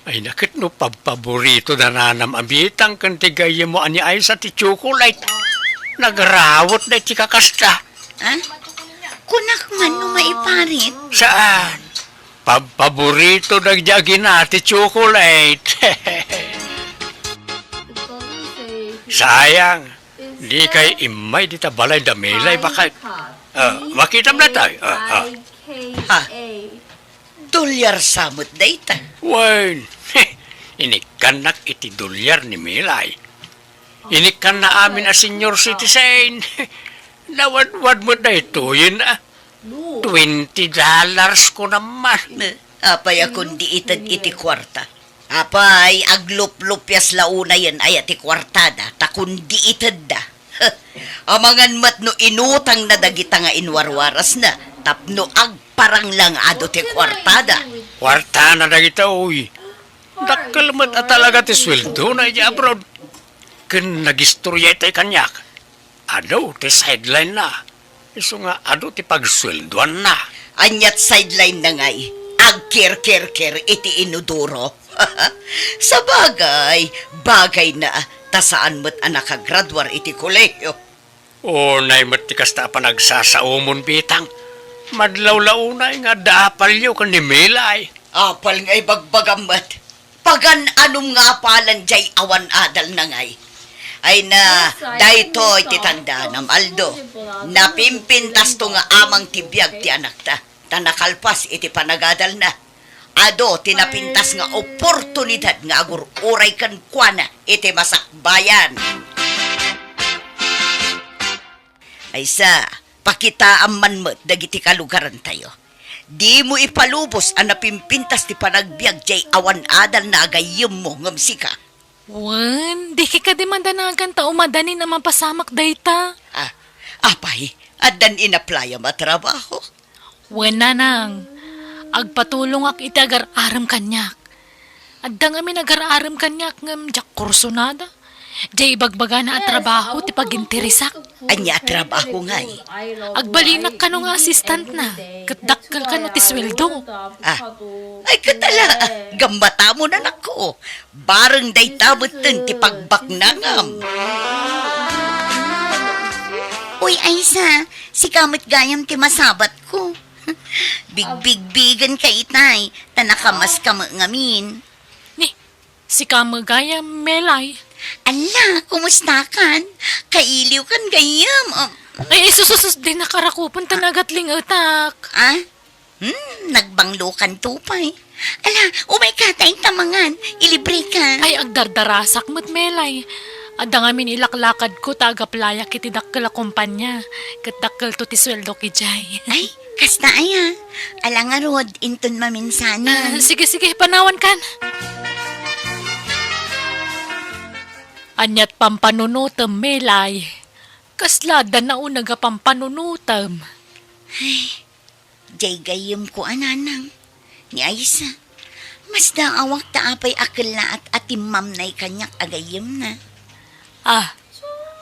Ay, naket no pabpaborito da nanam a bitang ken ti gayyemmo a ni Aisa ti chocolate. Nagrawetda iti kakasta. Ha? Kunak man no maiparit? Saan? Pabpaborito dagiti agina ti chocolate. Sayang, dikay immay dita balay da Melay, baket. Ah, makitam daytoy. Ah, ah. Ha? Dolyar sa met dayta. Wen, inikkannak iti dolyar ni Melay. Inikkanna amin a senior citizen. Nawadwad met daytoyen, ah. Twenty dollars ko naman. Eh, apay a kundi ited iti kuarta? Apay, agluplupias la unayen aya ti kuartada, ta kundi itedda. Amangan met no inutangna dagita nga inwarwarasna tapno agparang lang adu ti kuartada. Kuartana dagita, uy. Dakkel met a talaga ti sueldona idiay abroad. Ken nagistoria itay kaniak. Adu ti sideline-na. Isu nga adu ti pagsueldoanna. Aniat sideline-na ngay? Agkirkirkir iti inodoro. Sabagay, bagayna, ta saan met a nakagraduar iti kolehio. Unay met ti kasta a panagsasaomon, Bitang. Madlawla unay nga adda apalyo ken ni Melay. Apal nga ibagbagam met. Pagan-anom nga apalan jay awan adalna ngay. Ay na, daytoy ti tandanam, Aldo. Napimpintasto nga amang ti biag ti anakta, ta nakalpas iti panagadalna. Adu ti napintas nga oportunidad nga agur-uray kenkuana iti masakbayan. Aysa, pakitaam man met dagiti kalugarantayo. Dimo ipalubos a napimpintas ti panagbiag jay awan adalna a gayyemmo ngem sika. Wen, diki kadi madanagan ta umadanin a mapasamak dayta. Ah, apay, addan inaplayam a trabaho? Wen, nanang, agpatulongak iti agar-arem kaniak. Adda ngamin agar-arem kaniak ngem diak kursunada. Diay ibagbagana a trabaho ti pagintirisak. Ania a trabaho ngay? Agbalinak kano nga assistant-na, ket dakkel kano ti sueldo. Ah, ay, ket ala, gammatamon, anakko. Bareng dayta metten ti pagbaknangam. Uy, Aysa, sika met gayam ti masabatko. Bigbigbigenka itay, ta nakamaska met ngamin. Ni, sika met gayam, Melay. Ala, kumustakan? Kailiwkan gayam. Um, Ay, ay, sus, sus, sus, di nakarakupan ta nagatlingetak. Ah? Hmm, nagbanglokanto pay. Ala, umayka ta inta mangan, ilibreka. Ay, agdardarasak met, Melay. Adda ngamin ilaklakadko ta agaplayak iti dakkel a kompania, ket dakkelto ti sueldok idiay. Ay, kasta aya. Ala ngarud, inton maminsanen. Ah, sige, sige, panawankan. Aniat pampanunotem, Melay? Kasla adda nauneg a pampanunotem? Ay, jay gayyemko a nanang, ni Aysa. Masdaawak ta apay a kellaat a timmamnay kaniak a gayyemna. Ah,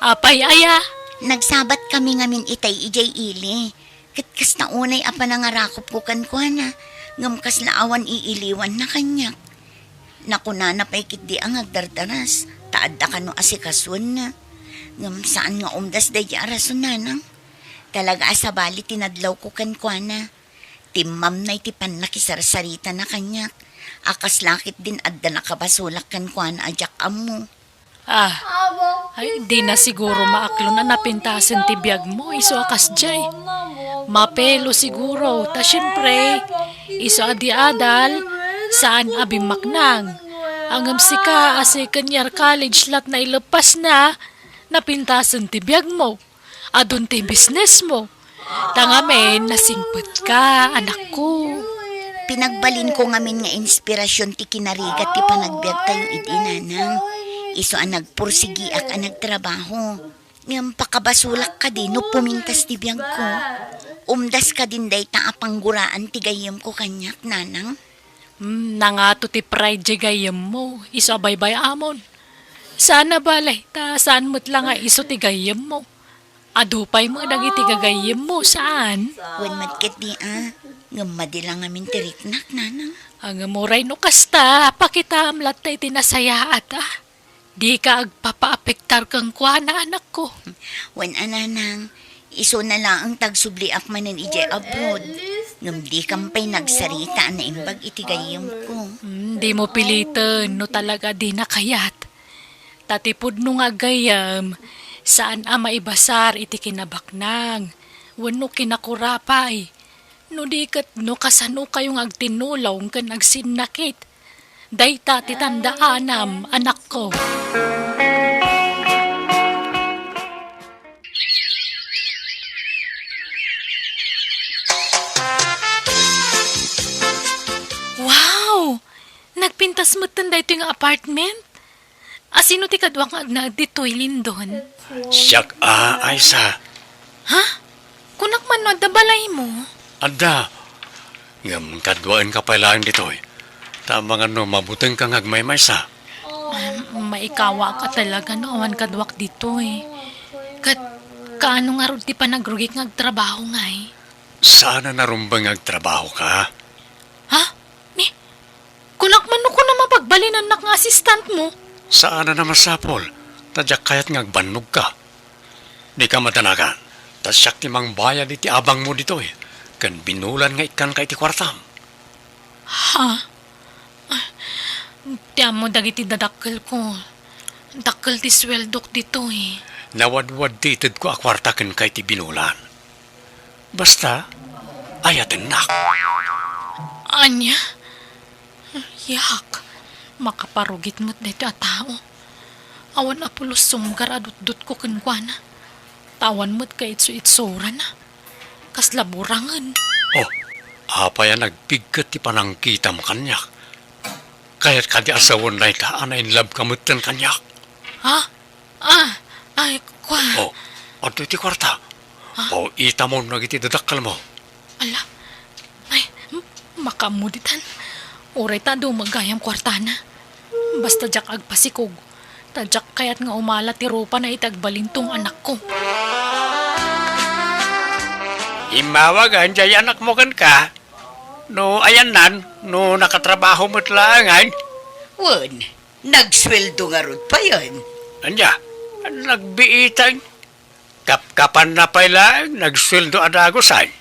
apay aya? Nagsabatkami ngamin itay idiay ili. Ket kasta unay a panangarakupko kenkuana, ngem kasla awan iiliwanna kaniak. Nakunana pay ketdi a nga agdardaras, ta adda kano asikasuenna. Ngem saan nga umdas daydi a rason, nanang. Talaga a sabali ti nadlawko kenkuana. Timmamnay ti pannakisarsaritana kaniak, a kasla ketdin adda nakabasolak kenkuana a diak ammo. Ah, ay, dina siguro maaklon a napintasen ti biagmo isu a kasdiay. Mapelo siguro, ta siempre, isu a di adal, saan a bimmaknang. Ngem sika a second year college lat naileppasna, napintasen ti biagmo. Adun ti businessmo. Ta ngamin, nasingpetka, anakko. Pinagbalinko ngamin nga inspirasyon ti kinarigat ti panagbiagtayo idi, nanang. Isu a nagpursigiak a nagtrabaho. Ngem pakabasolak kadi no pumintas ti biagko. Umdas kadin dayta a pangguraan ti gayyemko kaniak, nanang. Hmm, nangato ti pride diay gayyemmo, isu a baybay-amon. Saan a bale, ta saan met la nga isu ti gayyemmo. Adu pay met dagiti gagayyemmo, saan? Wen met ketdi a, ngem madi la ngamin ti riknak, nanang. Ngem uray no kasta, pakitaam latta iti nasayaat, a. Dika agpapaapektar kenkuana, anakko. Wen a, nanang, isuna laeng ta agsubliak manen idiay abroad. Ngem dikam pay nagsarita a naimbag iti gayyemko. Hmm, dimo piliten no talaga dina kayat. Ta ti pudno nga aggayyem, saan a maibasar iti kinabaknang wenno kinakura pay. No di ket no kasanokayo nga agtinnulong ken agsinnakit. Dayta ti tandaanam, anakko. Wow! Nagpintas metten daytoy nga apartment? Asino ti kaduak nga agnaed ditoy, Lindon? Siak a, Aisa. Ha? Kunak man no adda balaymo? Adda. Ngem kaduaenka pay laeng ditoy. Ta amangan no mabutengka nga agmaymaysa. Ah, maikawaak a talaga no awan kaduak ditoy. Ket kaano ngarud ti panagrugik nga agtrabaho ngay? Saan a narumbeng nga agtrabahoka. Ha? Ni, kunak man no kuna mapagbalinannak nga asistantmo? Saan a masapul, ta diak kayat nga agbannogka. Dika madanagan, ta siak ti mangbayad iti abangmo ditoy, ken binulan nga ikkanka iti kuartam. Ha? Ah, ti ammo dagiti dadakkelko. Dakkel ti sueldok ditoy. Nawadwad ti itedko a kuarta kenka iti binulan. Basta, ayatennak. Ania? Yak, makaparugit met daytoy a tao. Awan a pulos sumgar a dutdotko kenkuana. Ta awan met kaitsu-itsurana. Kasla burangen. Oh, apay a nagpigket ti panangkitam kaniak? Kayat kadi a sawen dayta a nainlabka metten kaniak? Ha? Ah, ay, kua. Oh, adtoy ti kuarta. Ah? Paw-itamon dagiti dadakkelmo. Ala, ay, m-, makaammo ditan. Uray ta dumagayam kuartana. Basta diak agpasikog. Ta diak kayat nga umala ti rupana iti agbalintong anakko. Immawagen diay anakmo kenka. No ayannan, no nakatrabaho met laengen. Wen, nagsueldo ngarud payen. Ania, nagbiitang. Kapkapanna pay laeng, nagsueldo a dagusan.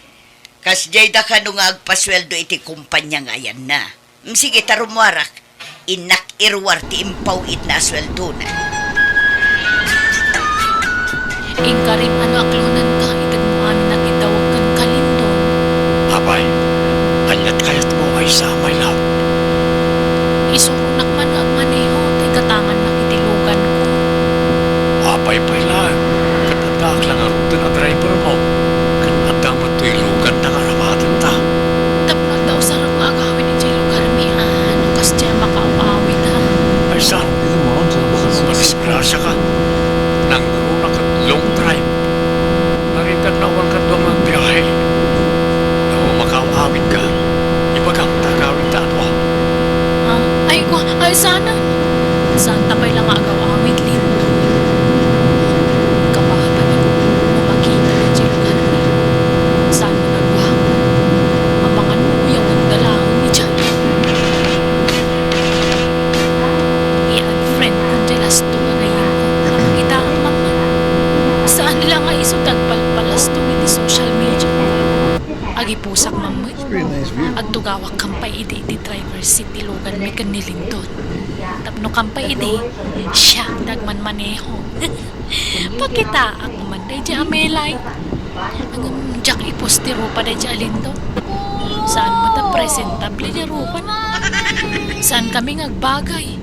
Kasdiay da kano nga agpasueldo iti kumpania nga ayanna. Mm, sige, ta rummuarak. Innak iruar ti impaw-itna a sueldona. Inkarim a no aklonenka, itedmo amin a ti dawag ken kalindon. Apay, ania't kayatmo, Aisa, my love? Isuronak man nga agmaneho, ta igatangannak iti luganko. Apay pay laeng, ket addaak la ngaruden a drivermo, ket adda met toy luganda nga aramatenta. Tapno adda usarem nga agawid idiay lugarmi, a, no kasdiay a makaaw-awid, a. Ay, saan? Madisgrasiaka. Nangruna ket long drive. Narigat no awan kadua nga agbiahe. No makaaw-awidka, ibagam ta agawidta a dua. Ha? Ay, kua, ay, saan? Saanta pay la nga agaw-awid, Lindon. Kapapanak, no makita idiay lugarmi. Saan nga nagwapa? Amangan no uyawenda laeng idiay. I-unfriend-ko diay lasto nga gayyemko. Nakakitaak man. Saan la nga isu ti agpalpalasto iti social media. Agipusak man met. Agtugawak kampay idi iti driver seat ti luganmi ken ni Lindon. Tapno kampay idi, siak ti agmanmaneho. Pakitaak man daydiay a melay. Ngem diak ipus ti rupa daydiay a Lindon. Saan met a presentable ti rupana. Saankami nga agbagay.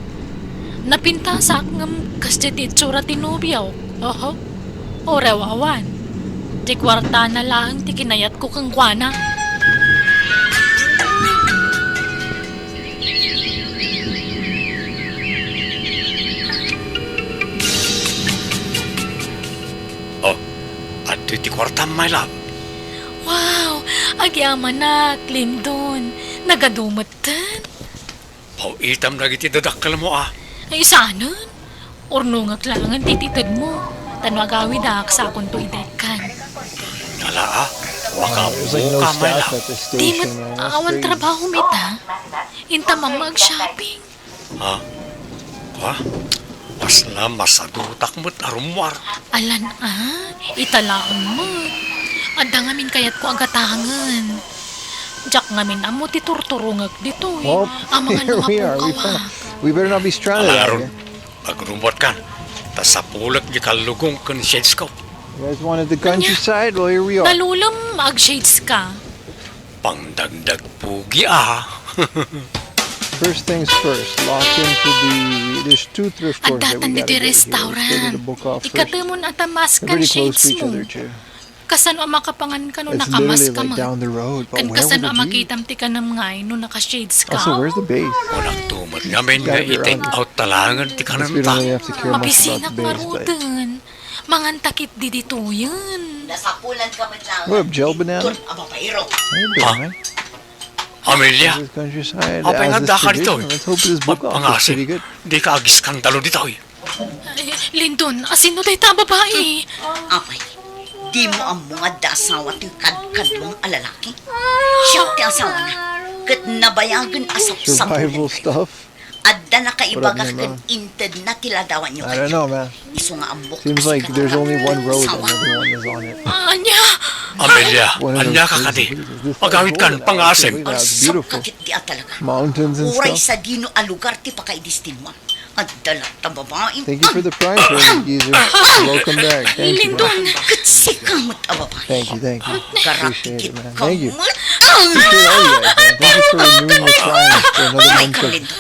Napintasak ngem kasdiay ti itsura ti nobiok. Oho. Uray awan. Ti kuartana laeng ti kinayatko kenkuana. Oh, adtoy ti kuartam, my love. Wow! Agyamanak, Lindon. Nagadu metten. Paw-itam dagiti dadakkelmo, a. Ay, saanen? Urnongek laengen ti itedmo. Ta no agawidak, sakonto ida ikkan. Ala, a. Makaapuka, my love. Di met, awan trabaho met, a. Inta mamma ag-shopping. Ha? Kua? Kasla masadutak met a rummuar. Alan, a, ita laeng met. Adda ngamin kayatko a gatangen. Diak ngamin ammo ti turturongek ditoy. Amangan no mapukawak. Alangarud, agrumbuatkan. Ta sapulek di kallugong ken shades ko. Ania? Nalulem, ag-shades ka. Pangdagdag pugi, a. First things first, lock into the, there's two thrift stores that we gotta get here. Let's go to the book off first. Addatan ditoy restaurant. Ikatemon a ta mask ken shades mo. They're pretty close to each other, too. Kasano a makapangan ka no nakamas ka met? Ken kasano a makitam ti kanem ngay no naka-shades ka? Kunakto met ngamin nga i-take out ta laengen ti kanemta. Mabisinak ngaruden. Manganta ketdi ditoyen. Nasapulan ka met laeng. What up, Jelbin? Dun a babaero. How you doing, man? Amelia, apay nga addaka ditoy? Pangasim, dika agiskandalo ditoy. Ay, Lindon, asino dayta a babai? Apay, dimo ammo nga adda asawa ti kadkaduam a lalaki? Siak ti asawana, ket nabayagen a sapsapulennakayo. Adda nakaibagak ken intedna ti ladawanyo kaniak. Isu nga ammok a sika ti asawana. Ania? Amelia, aniaka kadi? Agawidkan, pangasim. Agsuka ketdi a talaga. Uray sadino a lugar ti pakaidestinoam. Adda latta babaim. Thank you for the Prime, Shirley Geezer. Welcome back. Thank you, Lindon, ket sika met a babai. Thank you, thank you. Appreciate it, man. Thank you. Appreciate all you guys, man. Thank you for renewing the Prime for another month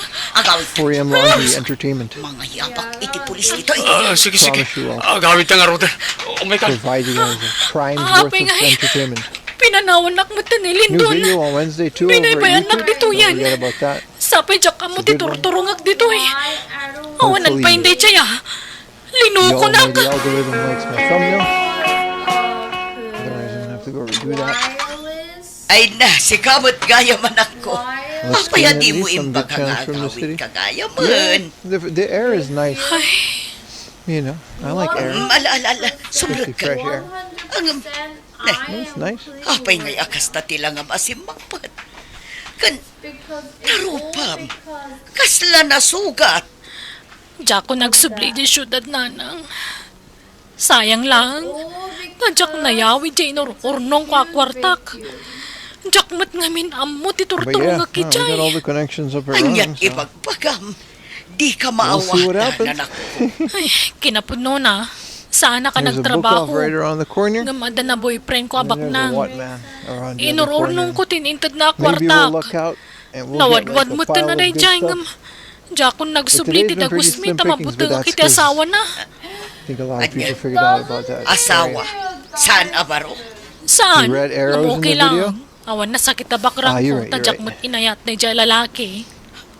of four A M laundry entertainment. Mangayabak iti pulis ditoy. Ah, sige, sige. Promise you will. Agawidta ngaruden. Oh my God. Provide you guys a Prime's worth of entertainment. Pinanawannak met ni Lindon. New video on Wednesday, two over at YouTube. Binaybay-annak ditoyen. Don't forget about that. Sapay diak ammo ti turturongak ditoy. Awanan pay daydiay a. Linukonak. Y'all know the algorithm likes my thumbnail. Otherwise, I'm gonna have to go redo that. Ay na, sika met gayam, anakko. Apay a dimo imbaga nga agawidka gayamen? The, the air is nice. Ay. You know, I like air. Mm, ala, ala, ala. Sumrekka. Fresh air. Ang, Nice, nice. Apay ngay a kasta ti langam a simmangpet? Ken tarupam, kasla nasugat? Diakon agsubli idiay siudad, nanang. Sayang lang. Ta diak nayawid idiay inur-urnongko a kuartak. Diak met ngamin ammo ti turturongek idiay. Aniat ibagbagam? Dika maawatan, anakko. Ay, kinapudnona, saanak a nagtrabaho. Ngem adda na boyfriendko a baknang. Inur-urnongko ti intedna a kuartak. Nawadwad metten a daydiay, ngem diakon nagsubli ti dagusmi ta mabutengek iti asawana. Asawa? Saan a baro? Saan? Ngem okay lang. Awan nasakit a bakrangko, ta diak met inayat daydiay a lalaki.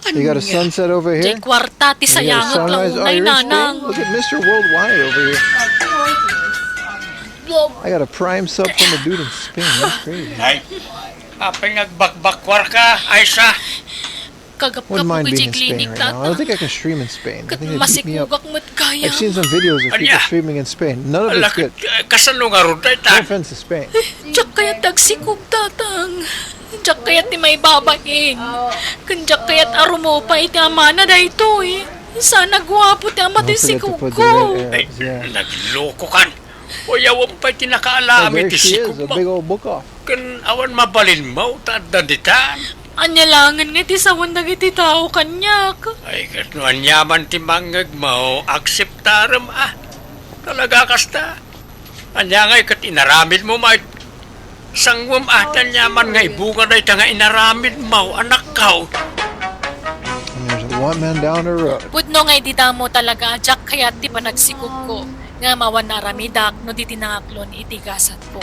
They got a sunset over here. Diay kuarta ti sayangek la unay, nanang. Look at Mister Worldwide over here. I got a Prime sub from a dude in Spain. That's crazy. Nay, apay nga agbakbakkuarka, Aisa? Wouldn't mind being in Spain right now. I don't think I can stream in Spain. I think they'd beat me up. Ket masikugak met gayam. I've seen some videos of people streaming in Spain. None of it's good. Kasano ngarud dayta? No offense to Spain. Diak kayat ti agsikog, tatang. Diak kayat ti maibabain. Ken diak kayat a rumupay ti amana daytoy. Saan a guapo ti ama ti sikogko. Ay, naglokokan. Uyawem pay ti nakaalam iti sikogmo. Ken awan mabalinmo ta adda ditan. Ania laengen nga iti sawen dagiti tao kaniak? Ay, ket no aniaman ti mangngegmo, akseptarem a. Talaga kasta. Ania ngay ket inaramidmo met? Sanguem a ti aniaman nga ibunga dayta nga inaramidmo, anakko. And there's a one man down the road. Pudno nga idi damo talaga a diak kayat ti panagsikogko, ngem awan naaramidak no di ti nangaklon iti gasatko.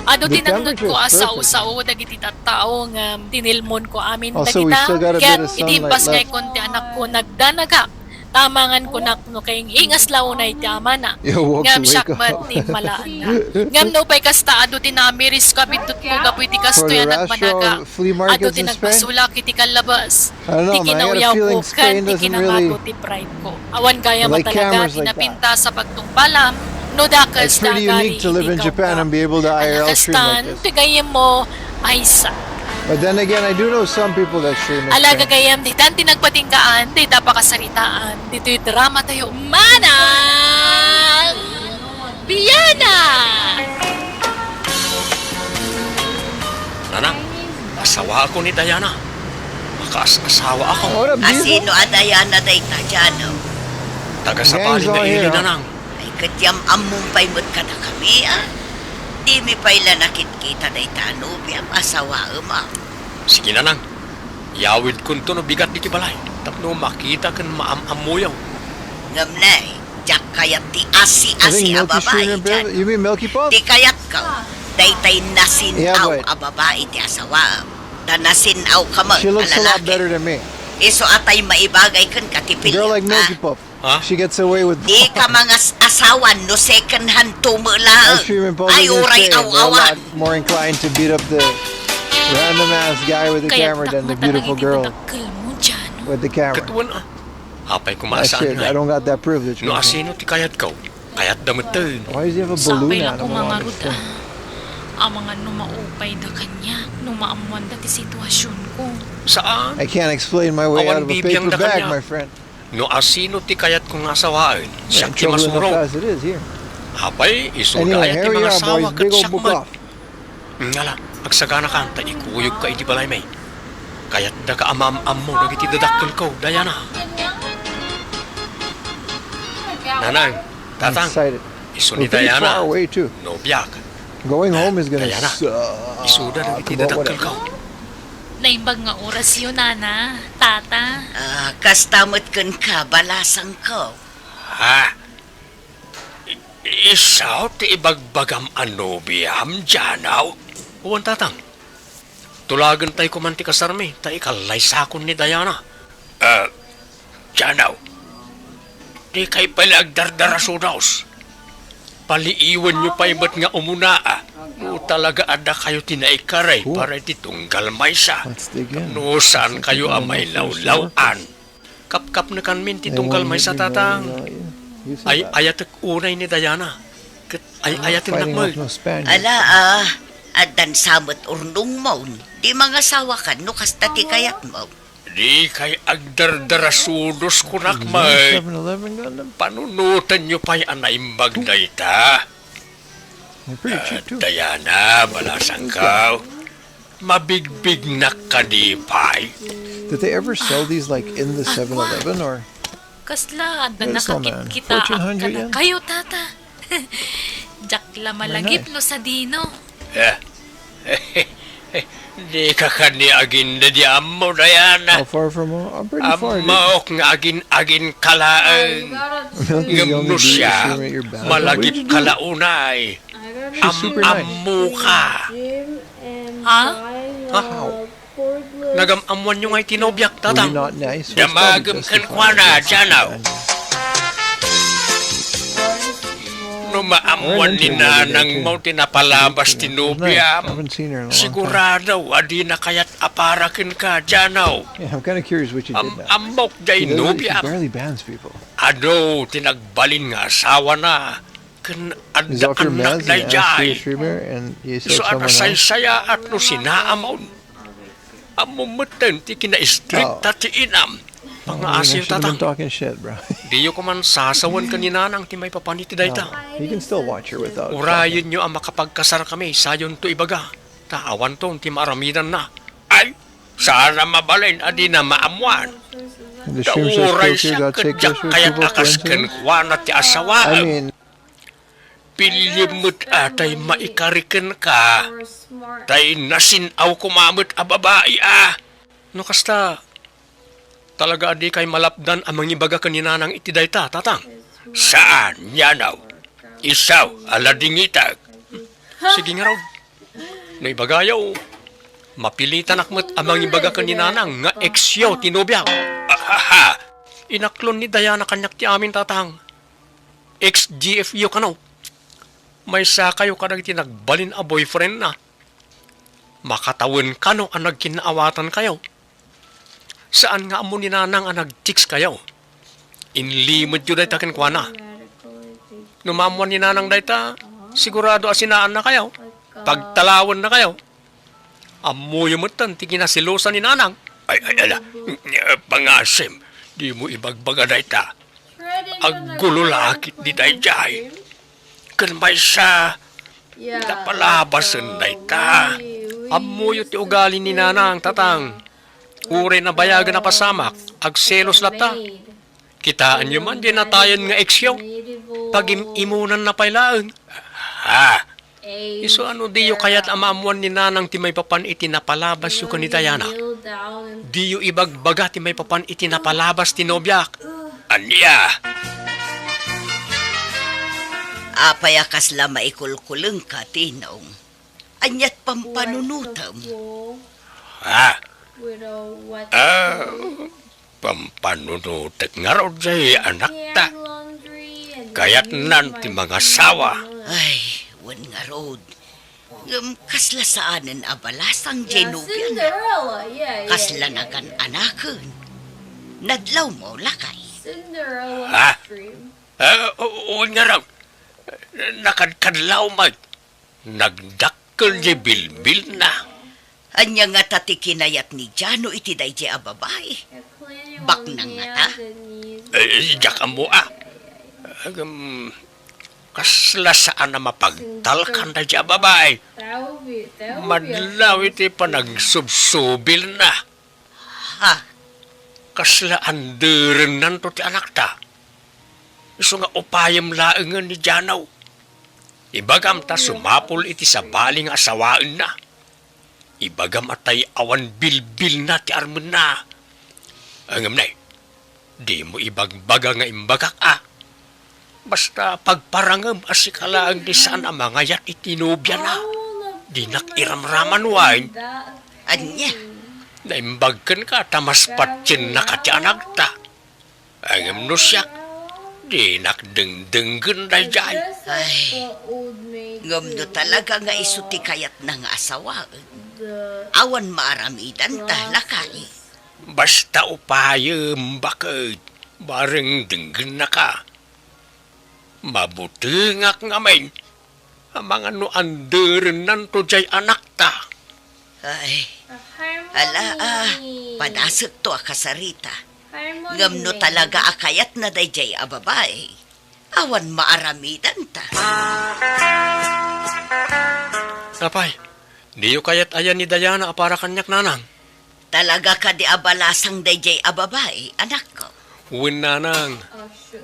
Adu ti nangngegko a sao-sao dagiti tattao, ngem tinilmonko amin dagita, ket idi imbasngaykon ti anakko, nagdanagak. Tamangan kunak no kaing-ingas la unay ti amana. Ngem siak met ti immalaanna. Ngem nupay kasta, adu ti naamirisko a biddutko gapu iti kastoy a nagmanaga. Adu ti nagpasulak iti kallabas. Ti kinauyawko ken ti kinamago ti prideko. Awan gayam a talaga ti napintas a pagtungpalam no dakes ti agari iti kawka. Ania kastan ti gayyemmo, Aisa? But then again, I do know some people that stream in Spain. Ala, gagayyem, ditan ti nagpatinggaan dayta a pakasaritaan ditoy dramatayo, Manang Biana! Nanang, asawaakon ni Diana. Makaas-asawaakon. Asino a Diana dayta, Jano? Taga-Saparin nga ili, Nanang. Ay, ket yam-ammom pay met kadakami, a? Dimi pay la nakitkita dayta a nobiam, asawaem, a? Sige, Nanang. Iyawidkonto no bigat iti balay tapno makita ken maam-ammoyo. Ngem nay, Diak kayat ti asi-asi a babai, Jan. You mean Milky Pop? Ti kayatko, daytay nasin-aw a babai ti asawaem. Ta nasin-aw ka met a lalaki. She looks a lot better than me. Isu a tay maibagay kenka ti piliek. A girl like Milky Pop. She gets away with. Dika mangas-asawa no second hand tumo laeng. Ay, uray aw-awan. More inclined to beat up the random ass guy with the camera than the beautiful girl with the camera. Ket wen, ah. Apay koma saan ngay? I don't got that privilege. No asino ti kayatko, kayatda metten. Why does he have a balloon animal on his thing? Sapay la koma ngarud, ah. Amangan no maupayda kaniak, no maammoanda ti situasionko. Saan? I can't explain my way out of a paper bag, my friend. No asino ti kayatko nga asawaen, siak ti masurot. Apay, isuda aya ti mangasawa ket siak met. Ngala, agsaganakan ta ikuyogka iti balaymi. Kayatdaka a maam-ammo dagiti dadakkelko, Diana. Nanang, tatang, isu ni Diana, nobiak. Diana, isuda dagiti dadakkelko. Naimbag nga orasyo, nana, tata. Ah, kasta met kenka, balasangko. Ha? I-, isu ti ibagbagam a nobiam, Janaw? Wen, tatang. Tulagentay koman ti kasarmi, ta ikallaysakon ni Diana. Ah, Janaw, dikay pay la agdardarasudos. Paliiwenyo pay met nga umuna, ah. No talaga a dakayo ti naikari para iti tunggal maysa. No saankayo a mailawlaw-an. Kapkapnekanmin ti tunggal maysa, tatang. Ay-ayatek unay ni Diana. Ket ay-ayatennak met. Ala, ah, addan sa met urnongmon. Di mangasawakan no kasta ti kayatmo. Dikay agdardarasudos, kunak met. Panunotenyo pay a naimbag dayta. Ah, Diana, balasangko. Mabigbignak kadi pay? Did they ever sell these, like, in the seven eleven or? Kasla, adda nakakitkitaa kadakayo, tata. Diak la malagip no sadino. Eh. Dika kadi agin-, dadi ammo, Diana. How far from home? I'm pretty far, dude. Ammaok nga agin-, agin-, ka laeng. Ngem no siak, malagipka la unay. Am-ammoka. Ha? Ha? Nagam-ammoanyo ngay ti nobiak, tatang. Damagem kenkuana, Janaw. No maammoan ni nanangmo ti napalabas ti nobiam, sigurado a dina kayat a para kenka, Janaw. Am-ammok jay nobiam. Adu ti nagbalin nga asawana. Ken adda annak daydiay. Isu a nasaysayaat no sinaamon. Ammom metten ti kinaistrikta ti inam. Pangaasiyo, tatang. Diyo koman sasawen ken ni nanang ti maipapan iti dayta. Urayenyo a makapagkasarkami sayonto ibaga, ta awanton ti maaramidanna. Ay, saan a mabalin a dina maammoan. Ta uray siak ket diak kayat a kas kenkuana ti asawaem. Piliem met a tay maikari kenka, tay nasin-aw koma met a babai a. No kasta, talaga a dikay malapdan a mangibaga ken ni nanang iti dayta, tatang? Saan, Janaw. Isu a ladingitek. Sige ngarud. No ibagayo, mapilitanak met a mangibaga ken ni nanang nga eksyo ti nobiak. Ahaha! Inaklon ni Diana kaniak ti amin, tatang. Ex-G F yo kano. Maysakayo kadagiti nagbalin a boyfriendna. Makatawen kano a nagkinnaawatankayo. Saan nga ammo ni nanang a nag-text kayo. Inlimedyo dayta kenkuana. No maammoan ni nanang dayta, sigurado a sinaannakayo. Pagtalawennakayo. Ammoyo metten ti kinaselosan ni nanang. Ay, ay, ala. Pangasim, dimo ibagbaga dayta. Aggulo la ketdi daydiay. Ken maysa, napalabasen dayta. Ammoyo ti ugali ni nanang, tatang. Uray nabayagen a pasamak, agselos latta. Kitaenyo man diay natayen nga eksyo. Pagim-imonanna pay laeng. Ha? Isu a no diyo kayat a maammoan ni nanang ti maipapan iti napalabasyo ken ni Diana, diyo ibagbaga ti maipapan iti napalabas ti nobiak. Ania? Apay a kasla maikulkulengka, Tinong? Aniat pampanunutem? Ah, ah, pampanunutek ngarud jay anakta. Kayatnan ti mangasawa. Ay, wen ngarud. Ngem kasla saanen a balasang jay nobiana. Kasla nagan-anaken. Nadlawmo, lakay. Ha? Ah, o-, wen ngarud. Nakadkadlaw met. Nagdakkel jay bilbilna. Ania ngata ti kinayat ni Jano iti dayjay a babai? Baknang ngata? Eh, diak ammo, a. Agam, kasla saan a mapagtalkan dayjay a babai. Madlaw iti panagsubsubilna. Ha? Kasla anderennanto ti anakta. Isu nga upayem laengen ni Jano. Ibagam ta sumapul iti sabali nga asawaenna. Ibagam a tay awan bilbilna ti armenna. Ngem nay, dimo ibagbaga nga imbagak a. Basta pagparangem a sika laeng ti saan a mangayat iti nobiana. Dinak iramraman wen. Ania? Naimbag kenka ta mas patiennaka ti anakta. Ngem no siak, dinak dengdenggen daydiay. Ay, ngem no talaga nga isu ti kayatna nga asawaen, awan maaramidanta, lakay. Basta upayem, baket, bareng denggennaka. Mabutengak ngamin. Amangan no anderennanto jay anakta. Ay, ala, a, panasekto a kasarita. Ngem no talaga a kayatna dayjay a babai, awan maaramidanta. Apay, diyo kayat aya ni Diana a para kaniak, nanang? Talaga kadi a balasang dayjay a babai, anakko? Wen, nanang.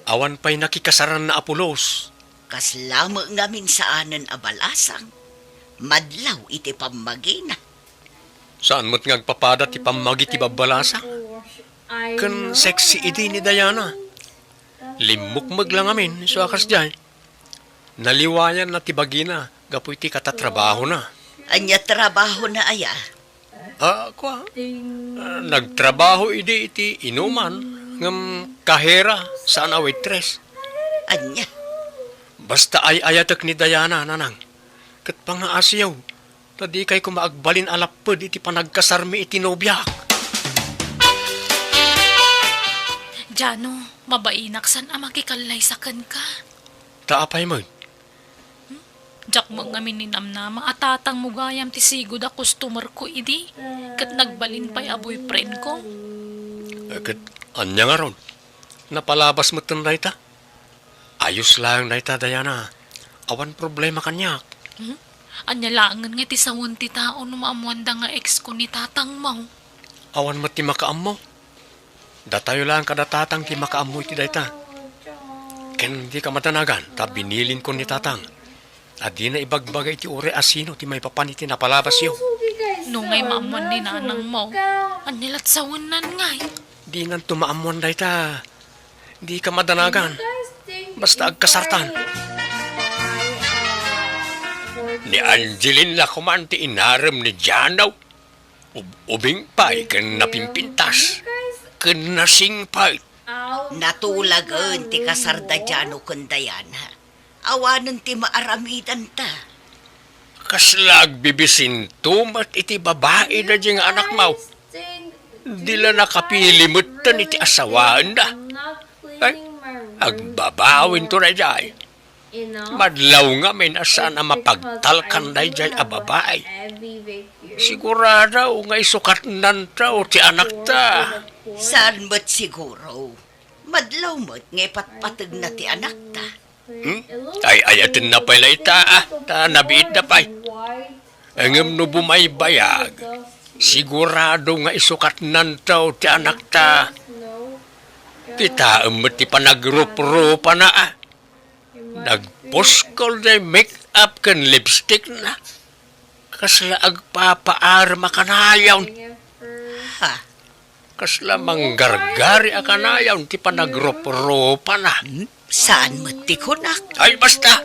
Awan pay nakikasaranna a pulos. Kasla met ngamin saanen a balasang. Madlaw iti pammagina. Saan met nga agpapada ti pammagi ti babbalasang? Ken sexy idi ni Diana. Limmukmeg la ngamin isu a kasdiay. Naliwayanna ti bagina gapu iti katatrabahona. Ania trabahona aya? Ah, kua, ah, nagtrabaho idi iti inuman, ngem kahera, saan a waitress. Ania? Basta ay-ayatek ni Diana, nanang. Ket pangngaasiyo, ta dikay koma agbalin a lapped iti panagkasarmi iti nobiak. Jano, mabainak saan a makikallaysa kenka. Ta apay met? Diak met ngamin ninamnama a tatangmo gayam ti sigud a customerko idi, ket nagbalin pay a boyfriendko. Eh, ket ania ngarud? Napalabas metten dayta? Ayos laeng dayta, Diana. Awan problema kaniak. Hmm? Ania laengen nga iti sawen ti tao no maammoanda nga exko ni tatangmo? Awan met ti makaammo. Datayo laeng kada tatang ti makaammo iti dayta. Ken dika madanagan ta binilinkon ni tatang a dina ibagbaga iti uray a sino ti maipapan iti napalabasyo. No ngay maammoan ni nanangmo, ania lat sawennan ngay? Dinanto maammoan dayta. Dika madanagan. Basta agkasartan. Ni Angeline la koman ti inarem ni Jano. Ub-, ubing pay ken napimpintas, ken nasingpet. Natulagen ti kasar da Jano ken Diana. Awanen ti maaramidanta. Kasla agbibisinto met iti babai daydiay nga anakmo. Di la nakapili metten iti asawaenda. Ay, agbabawinto daydiay. Madlaw ngamin a saan a mapagtalkan daydiay a babai. Sigurado nga isukatnanto ti anakta. Saan met siguro? Madlaw met nga ipatpategna ti anakta. Hmm? Ay, ayatenna pay la ita, ah, ta nabiitda pay. Ngem no bumaybayag, sigurado nga isukatnanto ti anakta. Kitaem met ti panagruprupana, ah. Nagpuskol ti make-up ken lipstickna. Kasla agpapaarem a kanayon. Ha? Kasla manggargari a kanayon ti panagruprupana. Hmm? Saan met ti kunak? Ay, basta!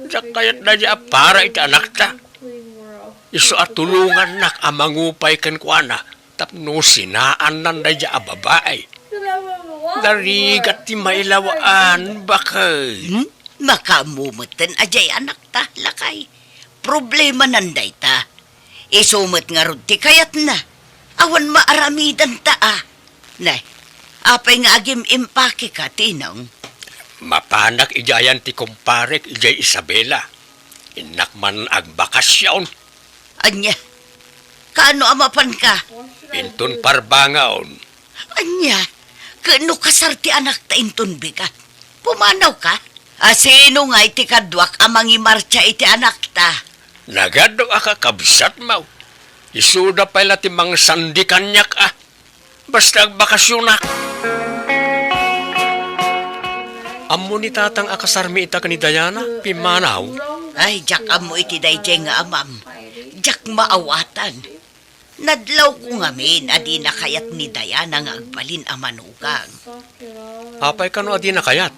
Diak kayat daydiay a para iti anakta. Isu a tulongannak a mangupay kenkuana tapno sinaannan daydiay a babai. Narigat ti mailawaan, bakay. Hmm? Makaammo metten a diay anakta, lakay. Problemanan dayta. Isu met ngarud ti kayatna. Awan maaramidanta a. Nay, apay nga agim-impakeka, Tinong? Mapanak idiay ayan ti kumparek idiay Isabela. Innak man agbakasyon. Ania? Kaano a mapanka? Inton parbangaon. Ania? Ket no kasar ti anakta inton bigat, pumanawka? A sino ngay ti kaduak a mangimartsa iti anakta? Nagadu a kakabsatmo. Isuda pay la ti mangsandi kaniak a. Basta agbakasyonak. Ammo ni tatang a kasarmi ita ken ni Diana, pimmanaw. Ay, diak ammo iti daydiay nga amam. Diak maawatan. Nadlawko ngamin a dina kayat ni Diana nga agbalin a manugang. Apay kano a dina kayat?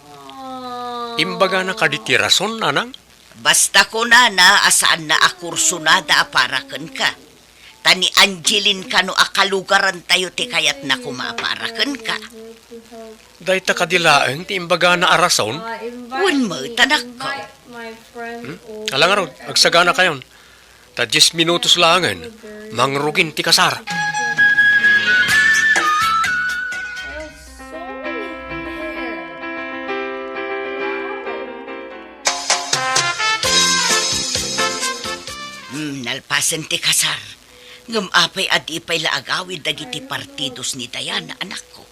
Imbagana kadi ti rason, nanang? Basta kunana a saanna a kursonada a para kenka. Ta ni Angeline kano a kalugarantayo ti kayatna koma a para kenka. Dayta kadi laeng ti imbagana a rason? Wen met, anakko. Hmm? Ala ngarud, agsaganakayon. Ta dies minutos laengen, mangrugin ti kasar. Hmm, nalpasen ti kasar. Ngem apay a di pay la agawid dagiti partidos ni Diana, anakko?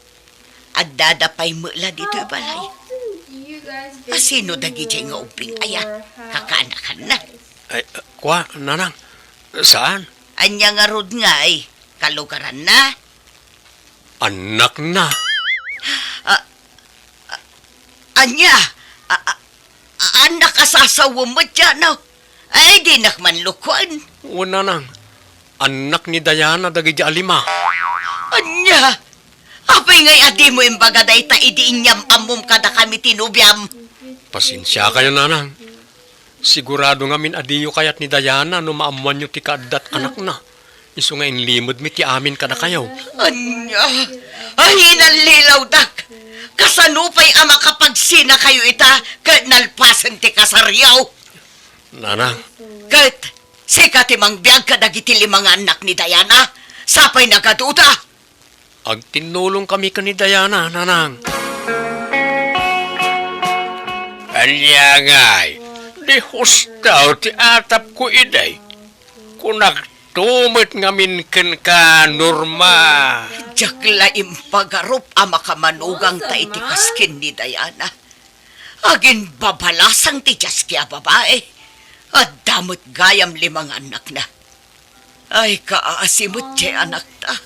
Addada pay met la ditoy balay. A sino dagidiay nga ubbing aya? Kakaanakanna? Ay, kua, nanang. Saan? Ania ngarud ngay? Kalugaranna? Annakna. A, a, ania? A, a, a, annak a sasawem met, Jano? Ay, dinak man lukuen. Wen, nanang. Annak ni Diana dagidi a lima. Ania? Apay ngay a dimo imbaga dayta idi inyam-ammom kadakami ti nobiam? Pasensiakayo, nanang. Sigurado ngamin a diyo kayat ni Diana no maammoanyo ti kaaddat anakna. Isu nga inlimedmi ti amin kadakayo. Ania? Ay, inallilawdak! Kasano pay a makapagsinakayo ita ket nalpasen ti kasaryo? Nanang. Ket sika ti mangbiag kadagiti lima nga annak ni Diana? Sapay nagaduda? Agtinnulongkami ken ni Diana, nanang. Ania ngay, di husto ti atapko idi. Kunakto met ngamin kenka, Norma. Diak la impagarup a makamanugang ta iti kasken ni Diana. Aginbabalasang ti diaski a babai. Adda met gayam lima nga annakna. Ay, kaasi met ti anakta.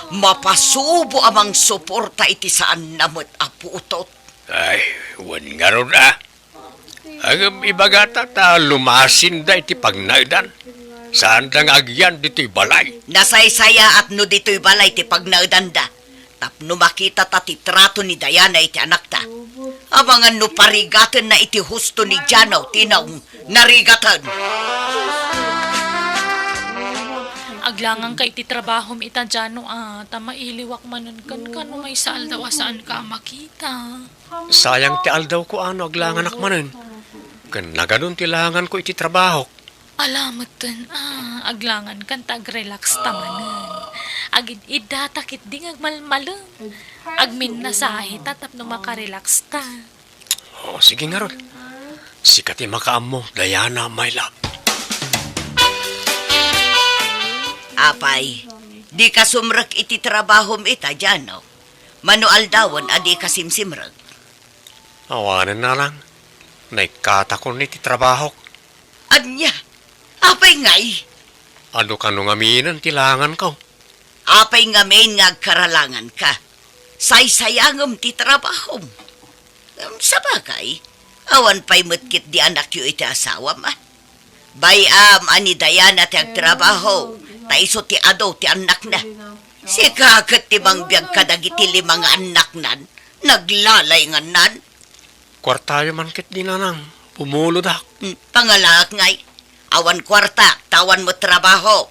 Mapasubo a mangsuporta iti saanna met a putot. Ay, wen ngarud a. Ngem ibagata ta lumasinda iti pagnaedan. Saanda nga agyan ditoy balay. Nasaysayaat no ditoy balay ti pagnaedanda. Tapno makitata ti trato ni Diana iti anakta. Amangan no parigatenna iti husto ni Jano ti naung-, narigaten. Aglanganka iti trabahom ita, Jano, a, ta mailiwak manen kenka no maysa aldaw a saanka a makita. Sayang ti aldawko a no aglanganak manen. Ken nagadun ti langanko iti trabahok. Ala metten a, aglangankan ta agrelax ta manen. Agid-iddata ketdi nga agmalmalem. Agminnasahe ta tapno makarelax ta. O, sige ngarud. Sika ti makaammo, Diana, my love. Apay, dika sumrek iti trabahom ita, Jano? Mano aldawen a dika simsimrek? Awanen, nanang. Naikkatakon iti trabahok. Ania? Apay ngay? Adu kano ngaminen ti langanko. Apay ngamin nga agkaralanganka? Saysayangem ti trabahom. Ngem sabagay, awan pay met ketdi anakyo iti asawam, a? Bay-am a ni Diana ti agtrabaho, ta isu ti adu ti annakna. Sika ket ti mangbiag kadagiti lima nga annaknan, naglalaingannan. Kuartayo man ketdi, nanang. Umulodak. Hmm, pangalaak ngay. Awan kuarta, ta awan met trabaho.